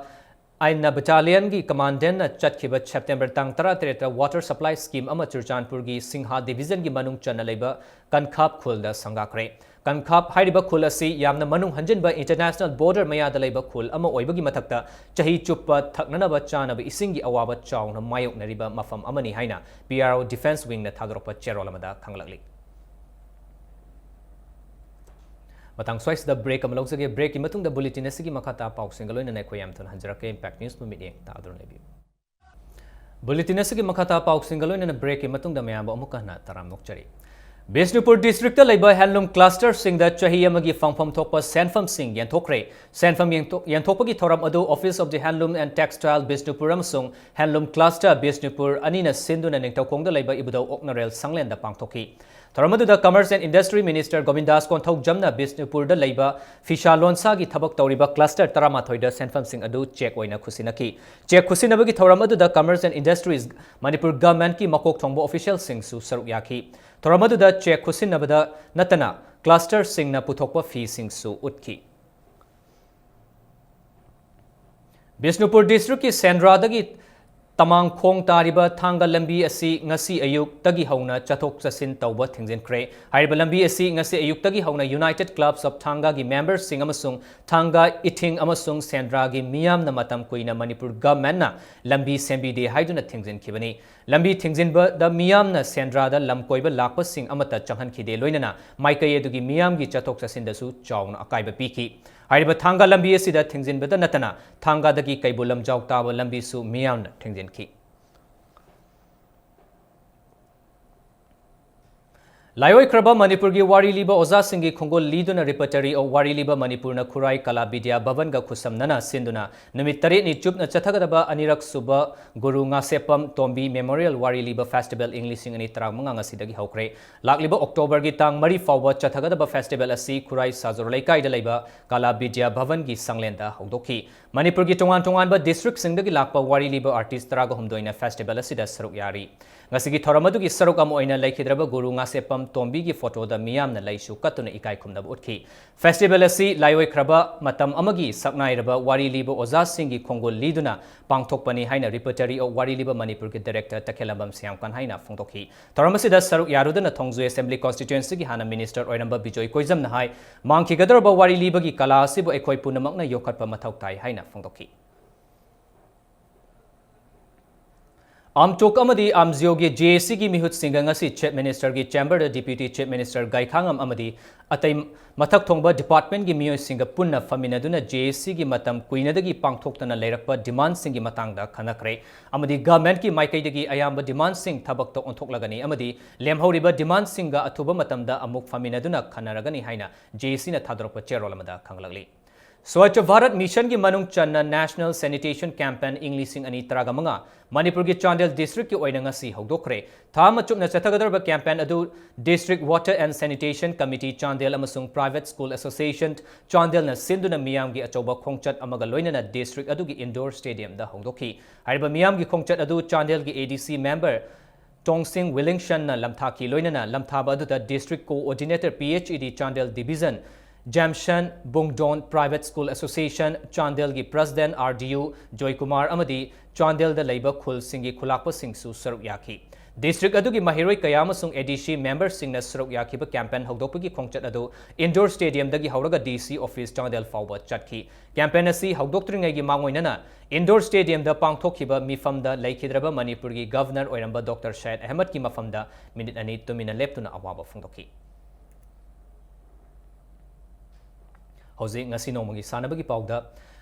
ꯑꯥꯏꯟꯅ ꯕꯠꯇꯥꯂꯤꯌꯟꯒꯤ ꯀꯃꯥꯟꯗꯦꯟꯅ ꯆꯠꯈꯤꯕ ꯁꯦꯞꯇꯦꯝꯕꯔ ꯇꯥꯡ ꯇꯔꯥꯇꯔꯦꯠꯇ ꯋꯥꯇꯔ ꯁꯄ꯭ꯂꯥꯏ ꯁ꯭ꯀꯤꯝ ꯑꯃ ꯆꯨꯔꯆꯥꯟꯄꯨꯔꯒꯤ ꯁꯤꯡꯍꯥ ꯗꯤꯕꯤꯖꯟꯒꯤ ꯃꯅꯨꯡ ꯆꯟꯅ ꯂꯩꯕ ꯀꯟꯈꯥꯞ ꯈꯨꯜꯗ ꯁꯪꯒꯥꯈ꯭ꯔꯦ꯫ ꯀꯟꯈꯥꯞ ꯍꯥꯏꯔꯤꯕ ꯈꯨꯜ ꯑꯁꯤ ꯌꯥꯝꯅ ꯃꯅꯨꯡ ꯍꯟꯖꯤꯟꯕ ꯏꯟꯇꯔꯅꯦꯁꯅꯦꯜ ꯕꯣꯔꯗꯔ ꯃꯌꯥꯗ ꯂꯩꯕ ꯈꯨꯜ ꯑꯃ ꯑꯣꯏꯕꯒꯤ ꯃꯊꯛꯇ ꯆꯍꯤ ꯆꯨꯞꯄ ꯊꯛꯅꯅꯕ ꯆꯥꯅꯕ ꯏꯁꯤꯡꯒꯤ ꯑꯋꯥꯕ ꯆꯥꯎꯅ ꯃꯥꯌꯣꯛꯅꯔꯤꯕ ꯃꯐꯝ ꯑꯃꯅꯤ ꯍꯥꯏꯅ ꯄꯤ ꯑꯥꯔ ꯑꯣ ꯗꯤꯐꯦꯟꯁ ꯋꯤꯡꯅ ꯊꯥꯗꯣꯔꯛꯄ ꯆꯦꯔꯣꯜ ꯑꯃꯗ ꯈꯪꯂꯛꯂꯤ꯫ ꯃꯇꯥꯡ ꯁ꯭ꯋꯥꯏꯁꯤꯗ ꯕ꯭ꯔꯦꯛ ꯑꯃ ꯂꯧꯖꯒꯦ꯫ ꯕ꯭ꯔꯦꯛꯀꯤ ꯃꯇꯨꯡꯗ ꯕꯨꯂꯦꯇꯤꯟ ꯑꯁꯤꯒꯤ ꯃꯈꯥ ꯇꯥꯕ ꯄꯥꯎꯁꯤꯡꯒ ꯂꯣꯏꯅꯅ ꯑꯩꯈꯣꯏ ꯌꯥꯝ ꯊꯨꯅ ꯍꯟꯖꯔꯛꯀꯦ꯫ ꯏꯝꯄꯦꯛ ꯅ꯭ꯌꯨꯁꯄꯨ ꯃꯤꯠꯌꯦꯡ ꯇꯥꯗꯨꯅ ꯂꯩꯕꯤꯌꯨ꯫ ꯕꯨꯂꯦꯇꯤꯟ ꯑꯁꯤꯒꯤ ꯃꯈꯥ ꯇꯥꯕ ꯄꯥꯎꯁꯤꯡꯒ ꯂꯣꯏꯅꯅ ꯕ꯭ꯔꯦꯛꯀꯤ ꯃꯇꯨꯡꯗ ꯃꯌꯥꯝꯕꯨ ꯑꯃꯨꯛꯀ ꯍꯟꯅ ꯇꯔꯥꯝꯅ ꯑꯣꯛꯆꯔꯤ꯫ ꯕꯤꯁꯅꯨꯄꯨꯔ ꯗꯤꯁꯇ꯭ꯔꯤꯛꯇ ꯂꯩꯕ ꯍꯦꯟꯂꯨꯝ ꯀ꯭ꯂꯁꯇꯔꯁꯤꯡꯗ ꯆꯍꯤ ꯑꯃꯒꯤ ꯐꯪꯐꯝ ꯊꯣꯛꯄ ꯁꯦꯟꯐꯝꯁꯤꯡ ꯌꯦꯟꯊꯣꯛꯈ꯭ꯔꯦ꯫ ꯁꯦꯟꯐꯝ ꯌꯦꯟꯊꯣꯛ-, ꯌꯦꯟꯊꯣꯛꯄꯒꯤ ꯊꯧꯔꯝ ꯑꯗꯨ Office of the Handloom and Textile Bishnupur ꯑꯃꯁꯨꯡ ꯍꯦꯟꯂꯨꯝ ꯀ꯭ꯂꯁꯇꯔ ꯕꯤꯁꯅꯨꯄꯨꯔ ꯑꯅꯤꯅ ꯁꯤꯟꯗꯨꯅ ꯅꯤꯡꯊꯧꯈꯣꯡꯗ ꯂꯩꯕ ꯏꯕꯨꯙꯧ ꯑꯣꯛꯅꯔꯦꯜ ꯁꯪꯂꯦꯟꯗ ꯄꯥꯡꯊꯣꯛꯈꯤ꯫ ꯊꯧꯔꯝ ꯑꯗꯨꯗ Commerce and Industry Minister ꯒꯣꯕꯤꯟꯗꯥꯁ ꯀꯣꯟꯊꯧꯖꯝꯅ ꯕꯤꯁꯅꯨꯄꯨꯔꯗ ꯂꯩꯕ ꯐꯤꯁꯥ ꯂꯣꯟꯁꯥꯒꯤ ꯊꯕꯛ ꯇꯧꯔꯤꯕ ꯀ꯭ꯂꯁꯇꯔ ꯇꯔꯥꯃꯥꯊꯣꯏꯗ ꯁꯦꯟꯐꯝꯁꯤꯡ ꯑꯗꯨ ꯆꯦꯛ ꯑꯣꯏꯅ ꯈꯨꯠꯁꯤꯟꯅꯈꯤ꯫ ꯆꯦꯛ ꯈꯨꯠꯁꯤꯟꯅꯕꯒꯤ ꯊꯧꯔꯝ ꯑꯗꯨꯗ Commerce and Industries, ꯃꯅꯤꯄꯨꯔ ꯒꯚꯔꯟꯃꯦꯟꯠꯀꯤ ꯃꯀꯣꯛ ꯊꯣꯡꯕ ꯑꯣꯐꯤꯁꯤꯌꯦꯜꯁꯤꯡꯁꯨ ꯁꯔꯨꯛ ꯌꯥꯈꯤ꯫ ꯊꯧꯔꯝ ꯑꯗꯨꯗ ꯆꯦꯛ ꯈꯨꯠꯁꯤꯟꯅꯕꯗ ꯅꯠꯇꯅ ꯀ꯭ꯂꯁꯇꯔꯁꯤꯡꯅ ꯄꯨꯊꯣꯛꯄ ꯐꯤꯁꯤꯡꯁꯨ ꯎꯠꯈꯤ꯫ ꯕꯤꯁꯅꯨꯄꯨꯔ ꯗꯤꯁꯇ꯭ꯔꯤꯛꯀꯤ ꯁꯦꯟꯗ꯭ꯔꯥꯗꯒꯤ ꯇꯃꯥꯡꯈꯣꯡ ꯇꯥꯔꯤꯕ ꯊꯥꯡꯒ ꯂꯝꯕꯤ ꯑꯁꯤ ꯉꯁꯤ ꯑꯌꯨꯛꯇꯒꯤ ꯍꯧꯅ ꯆꯠꯊꯣꯛ ꯆꯠꯁꯤꯟ ꯇꯧꯕ ꯊꯤꯡꯖꯤꯟꯈ꯭ꯔꯦ꯫ ꯍꯥꯏꯔꯤꯕ ꯂꯝꯕꯤ ꯑꯁꯤ ꯉꯁꯤ ꯑꯌꯨꯛꯇꯒꯤ ꯍꯧꯅ United Clubs of ꯊꯥꯡꯒꯒꯤ ꯃꯦꯝꯕꯔꯁꯤꯡ ꯑꯃꯁꯨꯡ ꯊꯥꯡꯒ, ꯏꯊꯤꯡ ꯑꯃꯁꯨꯡ ꯁꯦꯟꯗ꯭ꯔꯥꯒꯤ ꯃꯤꯌꯥꯝꯅ ꯃꯇꯝ ꯀꯨꯏꯅ ꯃꯅꯤꯄꯨꯔ ꯒꯚꯔꯟꯃꯦꯟꯠꯅ ꯂꯝꯕꯤ ꯁꯦꯝꯕꯤꯗꯦ ꯍꯥꯏꯗꯨꯅ ꯊꯤꯡꯖꯤꯟꯈꯤꯕꯅꯤ꯫ ꯂꯝꯕꯤ ꯊꯤꯡꯖꯤꯟꯕꯗ ꯃꯤꯌꯥꯝꯅ ꯁꯦꯟꯗ꯭ꯔꯥꯗ ꯂꯝ ꯀꯣꯏꯕ ꯂꯥꯛꯄꯁꯤꯡ ꯑꯃꯠꯇ ꯆꯪꯍꯟꯈꯤꯗꯦ, ꯂꯣꯏꯅꯅ ꯃꯥꯏꯀꯩ ꯑꯗꯨꯒꯤ ꯃꯤꯌꯥꯝꯒꯤ ꯆꯠꯊꯣꯛ ꯆꯠꯁꯤꯟꯗꯁꯨ ꯆꯥꯎꯅ ꯑꯀꯥꯏꯕ ꯄꯤꯈꯤ꯫ ꯍꯥꯏꯔꯤꯕ ꯊꯥꯡꯒ ꯂꯝꯕꯤ ꯑꯁꯤꯗ ꯊꯤꯡꯖꯤꯟꯕꯗ ꯅꯠꯇꯅ ꯊꯥꯡꯒꯗꯒꯤ ꯀꯩꯕꯨꯜ ꯂꯝꯖꯥꯎ ꯇꯥꯕ ꯂꯝꯕꯤꯁꯨ ꯃꯤꯌꯥꯝꯅ ꯊꯤꯡꯖꯤꯟꯈꯤ꯫ ꯂꯥꯏꯑꯣꯏꯈ꯭ꯔꯕ ꯃꯅꯤꯄꯨꯔꯒꯤ ꯋꯥꯔꯤ ꯂꯤꯕ ꯑꯣꯖꯥꯁꯤꯡꯒꯤ ꯈꯣꯡꯒꯨꯜ ꯂꯤꯗꯨꯅ Repertory of ꯋꯥꯔꯤ ꯂꯤꯕ ꯃꯅꯤꯄꯨꯔꯅ ꯈꯨꯔꯥꯏ ꯀꯂꯥ ꯕꯤꯗ꯭ꯌꯥ ꯚꯕꯟꯒ ꯈꯨꯠꯁꯝꯅꯅ ꯁꯤꯟꯗꯨꯅ ꯅꯨꯃꯤꯠ ꯇꯔꯦꯠꯅꯤ ꯆꯨꯞꯅ ꯆꯠꯊꯒꯗꯕ ꯑꯅꯤꯔꯛ ꯁꯨꯕ ꯒꯨꯔꯨ ꯉꯥꯁꯦꯞꯄꯝ ꯇꯣꯝꯕꯤ Memorial ꯋꯥꯔꯤ ꯂꯤꯕ Festival ꯏꯪ ꯂꯤꯁꯤꯡ ꯑꯅꯤ ꯇꯔꯥꯃꯉꯥ ꯉꯁꯤꯗꯒꯤ ꯍꯧꯈ꯭ꯔꯦ꯫ ꯂꯥꯛꯂꯤꯕ October ꯒꯤ ꯇꯥꯡ ꯃꯔꯤ ꯐꯥꯎꯕ ꯆꯠꯊꯒꯗꯕ festival ꯑꯁꯤ ꯈꯨꯔꯥꯏ ꯁꯥꯖꯣꯔ ꯂꯩꯀꯥꯏꯗ ꯂꯩꯕ ꯀꯂꯥ ꯕꯤꯗ꯭ꯌꯥ ꯚꯕꯟꯒꯤ ꯁꯪꯂꯦꯟꯗ ꯍꯧꯗꯣꯛꯈꯤ꯫ ꯃꯅꯤꯄꯨꯔꯒꯤ ꯇꯣꯉꯥꯟ ꯇꯣꯉꯥꯟꯕ district ꯁꯤꯡꯗꯒꯤ ꯂꯥꯛꯄ ꯋꯥꯔꯤ ꯂꯤꯕ artist ꯇꯔꯥꯒ ꯍꯨꯝꯗꯣꯏꯅ festival ꯑꯁꯤꯗ ꯁꯔꯨꯛ ꯌꯥꯔꯤ꯫ ꯉꯁꯤꯒꯤ ꯊꯧꯔꯝ ꯑꯗꯨꯒꯤ ꯁꯔꯨꯛ ꯑꯃ ꯑꯣꯏꯅ ꯂꯩꯈꯤꯗ꯭ꯔꯕ ꯒꯨꯔꯨ ꯉꯥꯁꯦꯞꯄꯝ ꯇꯣꯝꯕꯤꯒꯤ photo ꯗ ꯃꯤꯌꯥꯝꯅ ꯂꯩꯁꯨ ꯀꯠꯇꯨꯅ ꯏꯀꯥꯏ ꯈꯨꯝꯅꯕ ꯎꯠꯈꯤ꯫ Festival ꯑꯁꯤ ꯂꯥꯏꯑꯣꯏꯈ꯭ꯔꯕ ꯃꯇꯝ ꯑꯃꯒꯤ ꯁꯛꯅꯥꯏꯔꯕ ꯋꯥꯔꯤ ꯂꯤꯕ ꯑꯣꯖꯥꯁꯤꯡꯒꯤ ꯈꯣꯡꯒꯨꯜ ꯂꯤꯗꯨꯅ ꯄꯥꯡꯊꯣꯛꯄꯅꯤ ꯍꯥꯏꯅ Repertory of ꯋꯥꯔꯤ ꯂꯤꯕ ꯃꯅꯤꯄꯨꯔꯒꯤ director ꯇꯈꯦꯜꯂꯝꯕꯝ ꯁꯤꯌꯥꯝꯀꯟ ꯍꯥꯏꯅ ꯐꯣꯡꯗꯣꯛꯈꯤ꯫ ꯊꯧꯔꯝ ꯑꯁꯤꯗ ꯁꯔꯨꯛ ꯌꯥꯔꯨꯗꯨꯅ ꯊꯣꯡꯖꯨ Assembly Constituency ꯒꯤ ꯍꯥꯟꯅ minister ꯑꯣꯏꯔꯝꯕ ꯕꯤꯖꯣꯏ ꯀꯣꯏꯖꯝꯅ ꯍꯥꯏ, ꯃꯥꯡꯈꯤꯒꯗꯧꯔꯕ ꯋꯥꯔꯤ ꯂꯤꯕꯒꯤ ꯀꯂꯥ ꯑꯁꯤꯕꯨ ꯑꯩꯈꯣꯏ ꯄꯨꯝꯅꯃꯛꯅ ꯌꯣꯛꯈꯠꯄ ꯃꯊꯧ ꯇꯥꯏ ꯍꯥꯏꯅ ꯐꯣꯡꯗꯣꯛꯈꯤ꯫ ꯑꯥꯝꯇꯣꯛ ꯑꯃꯗꯤ ꯑꯥꯝꯖꯤꯑꯣꯒꯤ JAC ꯒꯤ ꯃꯤꯍꯨꯠꯁꯤꯡꯒ ꯉꯁꯤ Chief Minister ꯒꯤ chamber ꯗ Deputy Chief Minister ꯒꯥꯏꯈꯥꯉꯝ ꯑꯃꯗꯤ ꯑꯇꯩ ꯃꯊꯛ ꯊꯣꯡꯕ department ꯀꯤ ꯃꯤꯑꯣꯏꯁꯤꯡꯒ ꯄꯨꯟꯅ ꯐꯝꯃꯤꯟꯅꯗꯨꯅ JAC ꯒꯤ ꯃꯇꯝ ꯀꯨꯏꯅꯗꯒꯤ ꯄꯥꯡꯊꯣꯛꯇꯅ ꯂꯩꯔꯛꯄ demand ꯁꯤꯡꯒꯤ ꯃꯇꯥꯡꯗ ꯈꯟꯅꯈ꯭ꯔꯦ ꯑꯃꯗꯤ government ꯀꯤ ꯃꯥꯏꯀꯩꯗꯒꯤ ꯑꯌꯥꯝꯕ demand ꯁꯤꯡ ꯊꯕꯛꯇ ꯑꯣꯟꯊꯣꯛꯂꯒꯅꯤ ꯑꯃꯗꯤ ꯂꯦꯝꯍꯧꯔꯤꯕ demand ꯁꯤꯡꯒ ꯑꯊꯨꯕ ꯃꯇꯝꯗ ꯑꯃꯨꯛ ꯐꯝꯃꯤꯟꯅꯗꯨꯅ ꯈꯟꯅꯔꯒꯅꯤ ꯍꯥꯏꯅ JAC ꯅ ꯊꯥꯗꯣꯔꯛꯄ ꯆꯦꯔꯣꯜ ꯑꯃꯗ ꯈꯪꯂꯛꯂꯤ꯫ Swachh Bharat Mission ꯒꯤ ꯃꯅꯨꯡ ꯆꯟꯅ National Sanitation Campaign ꯏꯪ ꯂꯤꯁꯤꯡ ꯑꯅꯤ ꯇꯔꯥꯃꯉꯥ ꯃꯅꯤꯄꯨꯔꯒꯤ ꯆꯥꯟꯗꯦꯜ district ꯀꯤ ꯑꯣꯏꯅ ꯉꯁꯤ ꯍꯧꯗꯣꯛꯈ꯭ꯔꯦ꯫ ꯊꯥ ꯑꯃ ꯆꯨꯞꯅ ꯆꯠꯊꯒꯗꯧꯔꯤꯕ campaign ꯑꯗꯨ District Water and Sanitation Committee Chandel ꯑꯃꯁꯨꯡ Private School Association ꯆꯥꯟꯗꯦꯜꯅ ꯁꯤꯟꯗꯨꯅ ꯃꯤꯌꯥꯝꯒꯤ ꯑꯆꯧꯕ ꯈꯣꯡꯆꯠ ꯑꯃꯒ ꯂꯣꯏꯅꯅ district ꯑꯗꯨꯒꯤ indoor stadium ꯗ ꯍꯧꯗꯣꯛꯈꯤ꯫ ꯍꯥꯏꯔꯤꯕ ꯃꯤꯌꯥꯝꯒꯤ ꯈꯣꯡꯆꯠ ꯑꯗꯨ ꯆꯥꯟꯗꯦꯜꯒꯤ ADC member ꯇꯣꯡꯁꯤꯡ ꯋꯤꯂꯤꯡꯁꯟꯅ ꯂꯝꯊꯥꯈꯤ꯫ ꯂꯣꯏꯅꯅ ꯂꯝꯊꯥꯕ ꯑꯗꯨꯗ district coordinator PHED Chandel division ꯖꯦꯝꯁꯟ ꯕꯨꯡꯗꯣꯟ, Private School Association ꯆꯥꯟꯗꯦꯜꯒꯤ president RDU ꯖꯣꯏꯀꯨꯃꯥꯔ ꯑꯃꯗꯤ ꯆꯥꯟꯗꯦꯜꯗ ꯂꯩꯕ ꯈꯨꯜꯁꯤꯡꯒꯤ ꯈꯨꯂꯥꯛꯄꯁꯤꯡꯁꯨ ꯁꯔꯨꯛ ꯌꯥꯈꯤ꯫ District ꯑꯗꯨꯒꯤ ꯃꯍꯩꯔꯣꯏ ꯀꯌꯥ ꯑꯃꯁꯨꯡ ADC member ꯁꯤꯡꯅ ꯁꯔꯨꯛ ꯌꯥꯈꯤꯕ campaign ꯍꯧꯗꯣꯛꯄꯒꯤ ꯈꯣꯡꯆꯠ ꯑꯗꯨ indoor stadium ꯗꯒꯤ ꯍꯧꯔꯒ DC office ꯆꯥꯟꯗꯦꯜ ꯐꯥꯎꯕ ꯆꯠꯈꯤ꯫ Campaign ꯑꯁꯤ ꯍꯧꯗꯣꯛꯇ꯭ꯔꯤꯉꯩꯒꯤ ꯃꯥꯡꯑꯣꯏꯅꯅ indoor stadium ꯗ ꯄꯥꯡꯊꯣꯛꯈꯤꯕ ꯃꯤꯐꯝꯗ ꯂꯩꯈꯤꯗ꯭ꯔꯕ ꯃꯅꯤꯄꯨꯔꯒꯤ governor ꯑꯣꯏꯔꯝꯕ Doctor ꯁꯌꯦꯗ ꯑꯍꯃꯗꯀꯤ ꯃꯐꯝꯗ minute ꯑꯅꯤ ꯇꯨꯃꯤꯟꯅ ꯂꯦꯞꯇꯨꯅ ꯑꯋꯥꯕ ꯐꯣꯡꯗꯣꯛꯈꯤ꯫ ꯍꯧꯖꯤꯛ ꯉꯁꯤ ꯅꯣꯡꯃꯒꯤ ꯁꯥꯟꯅꯕꯒꯤ ꯄꯥꯎꯗ,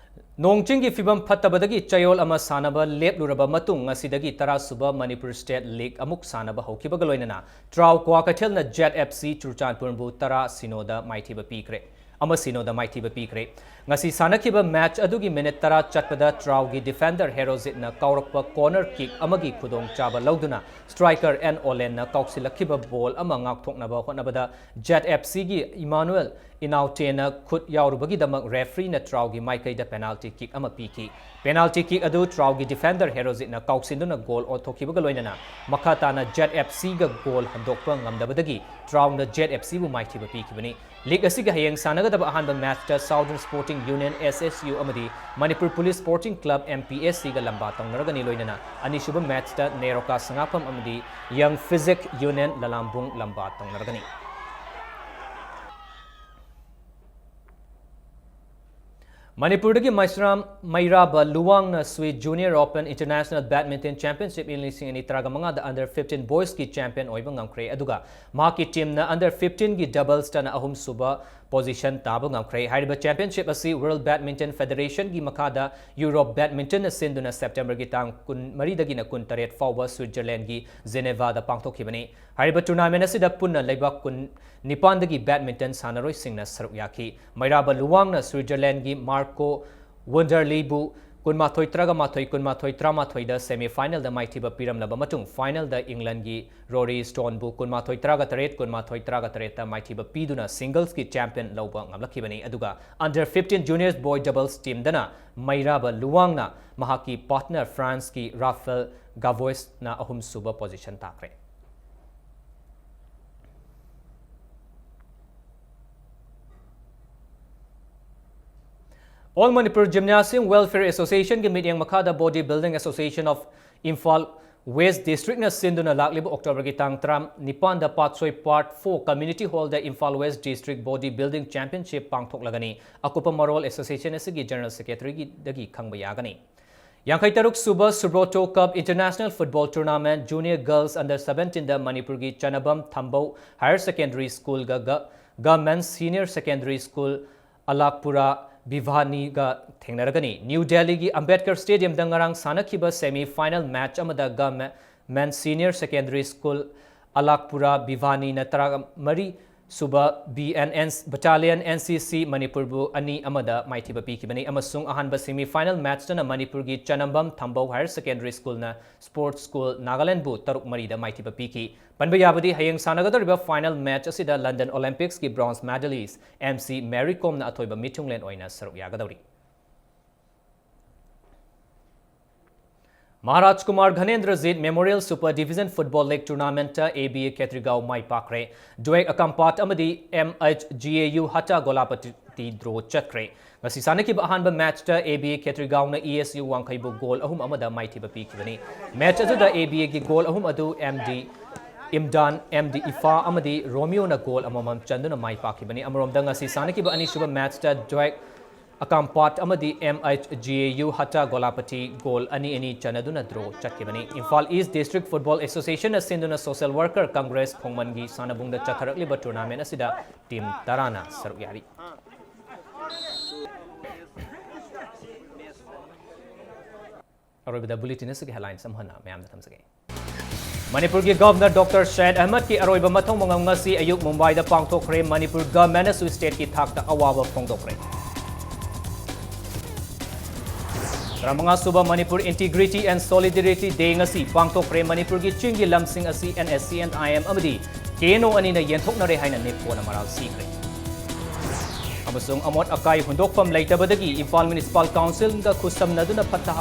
ꯅꯣꯡ ꯆꯤꯡꯒꯤ ꯐꯤꯕꯝ ꯐꯠꯇꯕꯗꯒꯤ ꯆꯌꯣꯜ ꯑꯃ ꯁꯥꯟꯅꯕ ꯂꯦꯞꯂꯨꯔꯕ ꯃꯇꯨꯡ, ꯉꯁꯤꯗꯒꯤ ꯇꯔꯥ ꯁꯨꯕ ꯃꯅꯤꯄꯨꯔ ꯁ꯭ꯇꯦꯠ ꯂꯤꯒ ꯑꯃꯨꯛ ꯁꯥꯟꯅꯕ ꯍꯧꯈꯤꯕꯒ ꯂꯣꯏꯅꯅ ꯇ꯭ꯔꯥꯎ ꯀ꯭ꯋꯥꯀꯩꯊꯦꯜꯅ ꯖꯦꯠ ꯑꯦꯐ ꯁꯤ ꯆꯨꯔꯆꯥꯟꯄꯨꯔꯕꯨ ꯇꯔꯥ ꯁꯤꯅꯣꯗ ꯃꯥꯏꯊꯤꯕ ꯄꯤꯈ꯭ꯔꯦ꯫ ꯑꯃ ꯁꯤꯅꯣꯗ ꯃꯥꯏꯊꯤꯕ ꯄꯤꯈ꯭ꯔꯦ꯫ ꯉꯁꯤ ꯁꯥꯟꯅꯈꯤꯕ ꯃꯦꯆ ꯑꯗꯨꯒꯤ ꯃꯤꯅꯤꯠ ꯇꯔꯥ ꯆꯠꯄꯗ ꯇ꯭ꯔꯥꯎꯒꯤ ꯗꯤꯐꯦꯟꯗꯔ ꯍꯦꯔꯣꯖꯤꯠꯅ ꯀꯥꯎꯔꯛꯄ ꯀꯣꯔꯅꯔ ꯀꯤꯛ ꯑꯃꯒꯤ ꯈꯨꯗꯣꯡꯆꯥꯕ ꯂꯧꯗꯨꯅ ꯁ꯭ꯇ꯭ꯔꯥꯏꯀꯔ ꯑꯦꯟ ꯑꯣꯂꯦꯟꯅ ꯀꯥꯎꯁꯤꯜꯂꯛꯈꯤꯕ ꯕꯣꯜ ꯑꯃ ꯉꯥꯛꯊꯣꯛꯅꯕ ꯍꯣꯠꯅꯕꯗ ꯖꯦꯠ ꯑꯦꯐ ꯁꯤꯒꯤ ꯏꯃꯥꯅꯨꯑꯦꯜ ꯏꯅꯥꯎꯆꯦꯅ ꯈꯨꯠ ꯌꯥꯎꯔꯨꯕꯒꯤꯗꯃꯛ ꯔꯦꯐ꯭ꯔꯤꯅ ꯇ꯭ꯔꯥꯎꯒꯤ ꯃꯥꯏꯀꯩꯗ ꯄꯦꯅꯥꯜꯇꯤ ꯀꯤꯛ ꯑꯃ ꯄꯤꯈꯤ꯫ ꯄꯦꯅꯥꯜꯇꯤ ꯀꯤꯛ ꯑꯗꯨ ꯇ꯭ꯔꯥꯎꯒꯤ ꯗꯤꯐꯦꯟꯗꯔ ꯍꯦꯔꯣꯖꯤꯠꯅ ꯀꯥꯎꯁꯤꯟꯗꯨꯅ ꯒꯣꯜ ꯑꯣꯟꯊꯣꯛꯈꯤꯕꯒ ꯂꯣꯏꯅꯅ ꯃꯈꯥ ꯇꯥꯅ ꯖꯦꯠ ꯑꯦꯐ ꯁꯤꯒ ꯒꯣꯜ ꯍꯟꯗꯣꯛꯄ ꯉꯝꯗꯕꯗꯒꯤ ꯇ꯭ꯔꯥꯎꯅ ꯖꯦꯠ ꯑꯦꯐ ꯁꯤꯕꯨ ꯃꯥꯏꯊꯤꯕ ꯄꯤꯈꯤꯕꯅꯤ꯫ ꯂꯤꯒ ꯑꯁꯤꯒꯤ ꯍꯌꯦꯡ ꯁꯥꯟꯅꯒꯗꯕ ꯑꯍꯥꯟꯕ ꯃꯦꯆꯇ ꯁꯥꯎꯗꯔꯟ ꯁ꯭ꯄꯣꯔꯇꯤꯡ ꯌꯨꯅꯤꯌꯟ, ꯑꯦꯁ ꯑꯦꯁ ꯌꯨ, ꯑꯃꯗꯤ Manipur police supporting club, M P S ꯁꯤꯒ ꯂꯝꯕꯥ ꯇꯧꯅꯔꯒꯅꯤ꯫ ꯂꯣꯏꯅꯅ ꯑꯅꯤꯁꯨꯕ ꯃꯦꯆꯇ ꯅꯦꯔꯣꯀꯥ ꯁꯉꯥꯐꯝ ꯑꯃꯗꯤ ꯌꯪ ꯐꯤꯖꯤꯛ ꯌꯨꯅꯤꯌꯟ ꯂꯂꯥꯝꯕꯨꯡ ꯂꯝꯕꯥ ꯇꯧꯅꯔꯒꯅꯤ꯫ ꯃꯅꯤꯄꯨꯔꯗꯒꯤ ꯃꯩꯁ꯭ꯔꯥꯝ ꯃꯩꯔꯥꯕ ꯂꯨꯋꯥꯡꯅ Swiss junior open international badminton championship ꯏꯪ ꯂꯤꯁꯤꯡ ꯑꯅꯤ ꯇꯔꯥꯃꯉꯥꯗ ꯑꯟꯗꯔ ꯐꯤꯐꯇꯤꯟ ꯕꯣꯏꯁꯀꯤ ꯆꯦꯝꯄꯤꯌꯟ ꯑꯣꯏꯕ ꯉꯝꯈ꯭ꯔꯦ꯫ ꯑꯗꯨꯒ ꯃꯍꯥꯛꯀꯤ ꯇꯤꯝꯅ ꯑꯟꯗꯔ ꯐꯤꯐꯇꯤꯟꯒꯤ ꯗꯕꯜꯁꯇꯅ ꯑꯍꯨꯝꯁꯨꯕ ꯄꯣꯖꯤꯁꯟ ꯇꯥꯕ ꯉꯝꯈ꯭ꯔꯦ꯫ ꯍꯥꯏꯔꯤꯕ ꯆꯦꯝꯄꯤꯌꯟꯁꯤꯞ ꯑꯁꯤ ꯋꯥꯔꯜꯗ ꯕꯦꯗꯃꯤꯟꯇꯟ ꯐꯦꯗꯔꯦꯁꯟꯒꯤ ꯃꯈꯥꯗ ꯌꯨꯔꯣꯞ ꯕꯦꯗꯃꯤꯟꯇꯟꯅ ꯁꯤꯟꯗꯨꯅ ꯁꯦꯞꯇꯦꯝꯕꯔꯒꯤ ꯇꯥꯡ ꯀꯨꯟꯃꯔꯤꯗꯒꯤꯅ ꯀꯨꯟꯇꯔꯦꯠ ꯐꯥꯎꯕ ꯁ꯭ꯋꯤꯠꯖꯔꯂꯦꯟꯒꯤ ꯖꯦꯅꯦꯚꯥꯗ ꯄꯥꯡꯊꯣꯛꯈꯤꯕꯅꯤ꯫ ꯍꯥꯏꯔꯤꯕ ꯇꯨꯔꯅꯥꯃꯦꯟ ꯑꯁꯤꯗ ꯄꯨꯟꯅ ꯂꯩꯕꯥꯛ ꯀꯨꯟꯅꯤꯄꯥꯟꯗꯒꯤ ꯕꯦꯗꯃꯤꯟꯇꯟ ꯁꯥꯟꯅꯔꯣꯏꯁꯤꯡꯅ ꯁꯔꯨꯛ ꯌꯥꯈꯤ꯫ ꯃꯩꯔꯥꯕ ꯂꯨꯋꯥꯡꯅ ꯁ꯭ꯋꯤꯠꯖꯔꯂꯦꯟꯒꯤ ꯃꯥꯔꯀꯣ ꯋꯨꯟꯗꯔꯂꯤꯕꯨ ꯀꯨꯟꯃꯥꯊꯣꯏ ꯇꯔꯥꯃꯥꯊꯣꯏ, ꯀꯨꯟꯃꯥꯊꯣꯏ ꯇꯔꯥꯃꯥꯊꯣꯏꯗ ꯁꯦꯃꯤꯐꯥꯏꯅꯦꯜꯗ ꯃꯥꯏꯊꯤꯕ ꯄꯤꯔꯝꯂꯕ ꯃꯇꯨꯡ, ꯐꯥꯏꯅꯦꯜꯗ ꯏꯪꯂꯦꯟꯒꯤ ꯔꯣꯔꯤ ꯁ꯭ꯇꯣꯟꯕꯨ ꯀꯨꯟꯃꯥꯊꯣꯏ ꯇꯔꯥꯇꯔꯦꯠ, ꯀꯨꯟꯃꯥꯊꯣꯏ ꯇꯔꯥꯇꯔꯦꯠꯇ ꯃꯥꯏꯊꯤꯕ ꯄꯤꯗꯨꯅ ꯁꯤꯡꯒꯜꯁꯀꯤ ꯆꯦꯝꯄꯤꯌꯟ ꯂꯧꯕ ꯉꯝꯂꯛꯈꯤꯕꯅꯤ꯫ ꯑꯗꯨꯒ ꯑꯟꯗꯔ ꯐꯤꯐꯇꯤꯟ ꯖꯨꯅꯤꯌꯔꯁ ꯕꯣꯏ ꯗꯕꯜꯁ ꯇꯤꯝꯗꯅ ꯃꯩꯔꯥꯕ ꯂꯨꯋꯥꯡꯅ ꯃꯍꯥꯛꯀꯤ ꯄꯥꯔꯠꯅꯔ ꯐ꯭ꯔꯥꯟꯁꯀꯤ ꯔꯥꯐꯦꯜ ꯒꯥꯚꯣꯏꯁꯅ ꯑꯍꯨꯝꯁꯨꯕ ꯄꯣꯖꯤꯁꯟ ꯇꯥꯈ꯭ꯔꯦ꯫ All Manipur Gymnasium Welfare Association ꯒꯤ ꯃꯤꯠꯌꯦꯡ ꯃꯈꯥꯗ Body Building Association of Imphal West District ꯅ ꯁꯤꯟꯗꯨꯅ ꯂꯥꯛꯂꯤꯕ ꯑꯣꯛꯇꯣꯕꯔꯒꯤ ꯇꯥꯡ ꯇꯔꯥꯅꯤꯄꯥꯟꯗ ꯄꯥꯠꯁꯣꯏ Part four Community Hall ꯗ Imphal West District Body Building Championship ꯄꯥꯡꯊꯣꯛꯂꯒꯅꯤ꯫ ꯑꯀꯨꯞꯄ ꯃꯔꯣꯜ ꯑꯦꯁꯣꯁꯤꯌꯦꯁꯟ ꯑꯁꯤꯒꯤ ꯖꯦꯅꯔꯦꯜ ꯁꯦꯀ꯭ꯔꯦꯇꯔꯤꯗꯒꯤ ꯈꯪꯕ ꯌꯥꯒꯅꯤ꯫ ꯌꯥꯡꯈꯩ ꯇꯔꯨꯛ ꯁꯨꯕ Subroto Cup International Football Tournament Junior Girls Under Seventeen ꯗ ꯃꯅꯤꯄꯨꯔꯒꯤ ꯆꯅꯕꯝ ꯊꯝꯕꯧ Higher Secondary School ꯒ ꯒ-, Government Senior Secondary School ꯑꯂꯥꯛꯄꯨꯔꯥ ꯚꯤꯚꯥꯅꯤꯒ ꯊꯦꯡꯅꯔꯒꯅꯤ꯫ ꯅ꯭ꯌꯨ ꯗꯦꯜꯂꯤꯒꯤ ꯑꯝꯕꯦꯗꯀꯔ ꯁ꯭ꯇꯦꯗꯤꯌꯝꯗ ꯉꯔꯥꯡ ꯁꯥꯟꯅꯈꯤꯕ semi final match ꯑꯃꯗ Government Senior Secondary School ꯑꯂꯥꯛꯄꯨꯔꯥ ꯚꯤꯚꯥꯅꯤꯅ ꯇꯔꯥꯃꯔꯤ ꯁꯨꯕ B N N Battalion N C C ꯃꯅꯤꯄꯨꯔꯕꯨ ꯑꯅꯤ ꯑꯃꯗ ꯃꯥꯏꯊꯤꯕ ꯄꯤꯈꯤꯕꯅꯤ ꯑꯃꯁꯨꯡ ꯑꯍꯥꯟꯕ semi final match ꯇꯅ ꯃꯅꯤꯄꯨꯔꯒꯤ ꯆꯅꯝꯕꯝ ꯊꯝꯕꯧ Higher Secondary School ꯅ Sports School Nagaland ꯕꯨ ꯇꯔꯨꯛ ꯃꯔꯤꯗ ꯃꯥꯏꯊꯤꯕ ꯄꯤꯈꯤ꯫ ꯄꯟꯕ ꯌꯥꯕꯗꯤ ꯍꯌꯦꯡ ꯁꯥꯟꯅꯒꯗꯧꯔꯤꯕ final match ꯑꯁꯤꯗ London Olympics ꯀꯤ bronze medalist M C Mary Kom ꯅ ꯑꯊꯣꯏꯕ ꯃꯤꯊꯨꯡꯂꯦꯟ ꯑꯣꯏꯅ ꯁꯔꯨꯛ ꯌꯥꯒꯗꯧꯔꯤ꯫ Maharaj Kumar Ghanendrajit Memorial Super Division Football League Tournament ꯇ A B A ꯈꯦꯇ꯭ꯔꯤꯒꯥꯎ ꯃꯥꯏ ꯄꯥꯛꯈ꯭ꯔꯦ꯫ ꯗ꯭ꯋꯦꯛ ꯑꯀꯥꯝꯄꯥꯠ ꯑꯃꯗꯤ M H G A U ꯍꯇꯥ Golapati draw ꯆꯠꯈ꯭ꯔꯦ꯫ ꯉꯁꯤ ꯁꯥꯟꯅꯈꯤꯕ ꯑꯍꯥꯟꯕ match ꯇ A B A ꯈꯦꯇ꯭ꯔꯤꯒꯥꯎꯅ E S U ꯋꯥꯡꯈꯩꯕꯨ goal ꯑꯍꯨꯝ ꯑꯃꯗ ꯃꯥꯏꯊꯤꯕ ꯄꯤꯈꯤꯕꯅꯤ꯫ Match ꯑꯗꯨꯗ A B A ꯒꯤ goal ꯑꯍꯨꯝ ꯑꯗꯨ M D ꯏꯝꯗꯥꯟ, M D ꯏꯐꯥ ꯑꯃꯗꯤ ꯔꯣꯃꯤꯌꯣꯅ goal ꯑꯃꯃꯝ ꯆꯟꯗꯨꯅ ꯃꯥꯏ ꯄꯥꯛꯈꯤꯕꯅꯤ꯫ ꯑꯃꯔꯣꯝꯗ ꯉꯁꯤ ꯁꯥꯟꯅꯈꯤꯕ ꯑꯅꯤꯁꯨꯕ match ꯇ ꯗ꯭ꯋꯦꯛ ꯑꯀꯥꯝꯄꯥꯠ ꯑꯃꯗꯤ M H G A U ꯍꯇꯥ Golapati goal ꯑꯅꯤ ꯑꯅꯤ ꯆꯟꯅꯗꯨꯅ draw ꯆꯠꯈꯤꯕꯅꯤ꯫ Imphal East District Football Association ꯅ ꯁꯤꯟꯗꯨꯅ Social Worker Congress ꯈꯣꯡꯃꯟꯒꯤ ꯁꯥꯟꯅꯕꯨꯡꯗ ꯆꯠꯊꯔꯛꯂꯤꯕ tournament ꯑꯁꯤꯗ team ꯇꯔꯥꯅ ꯁꯔꯨꯛ ꯌꯥꯔꯤ꯫ ꯑꯔꯣꯏꯕꯗ bulletin ꯑꯁꯤꯒꯤ headlines ꯑꯃꯨꯛ ꯍꯟꯅ ꯃꯌꯥꯝꯗ ꯊꯝꯖꯒꯦ꯫ ꯃꯅꯤꯄꯨꯔꯒꯤ Governor Doctor ꯁꯌꯦꯗ ꯑꯍꯃꯗꯀꯤ ꯑꯔꯣꯏꯕ ꯃꯊꯧ ꯃꯉꯝ ꯉꯁꯤ ꯑꯌꯨꯛ ꯃꯨꯝꯕꯥꯏꯗ ꯄꯥꯡꯊꯣꯛꯈ꯭ꯔꯦ꯫ ꯃꯅꯤꯄꯨꯔ government ꯅꯁꯨ state ꯀꯤ ꯊꯥꯛꯇ ꯑꯋꯥꯕ ꯐꯣꯡꯗꯣꯛꯈ꯭ꯔꯦ꯫ ꯇꯔꯥꯃꯉꯥ ꯁꯨꯕ Manipur Integrity and Solidarity Day ꯉꯁꯤ ꯄꯥꯡꯊꯣꯛꯈ꯭ꯔꯦ꯫ ꯃꯅꯤꯄꯨꯔꯒꯤ ꯆꯤꯡꯒꯤ ꯂꯝꯁꯤꯡ ꯑꯁꯤ N S C N I M ꯑꯃꯗꯤ K N O ꯑꯅꯤꯅ ꯌꯦꯟꯊꯣꯛꯅꯔꯦ ꯍꯥꯏꯅ NEEPCO ꯅ ꯃꯔꯥꯜ ꯁꯤꯈ꯭ꯔꯦ꯫ ꯑꯃꯁꯨꯡ ꯑꯃꯣꯠ ꯑꯀꯥꯏ ꯍꯨꯟꯗꯣꯛꯐꯝ ꯂꯩꯇꯕꯗꯒꯤ ꯏꯝꯐꯥꯜ Municipal Council ꯒ ꯈꯨꯠꯁꯝꯅꯗꯨꯅ ꯐꯠꯇ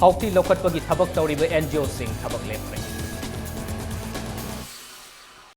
ꯍꯥꯎꯊꯤ ꯂꯧꯈꯠꯄꯒꯤ ꯊꯕꯛ ꯇꯧꯔꯤꯕ N G O ꯁꯤꯡ ꯊꯕꯛ ꯂꯦꯞꯈ꯭ꯔꯦ꯫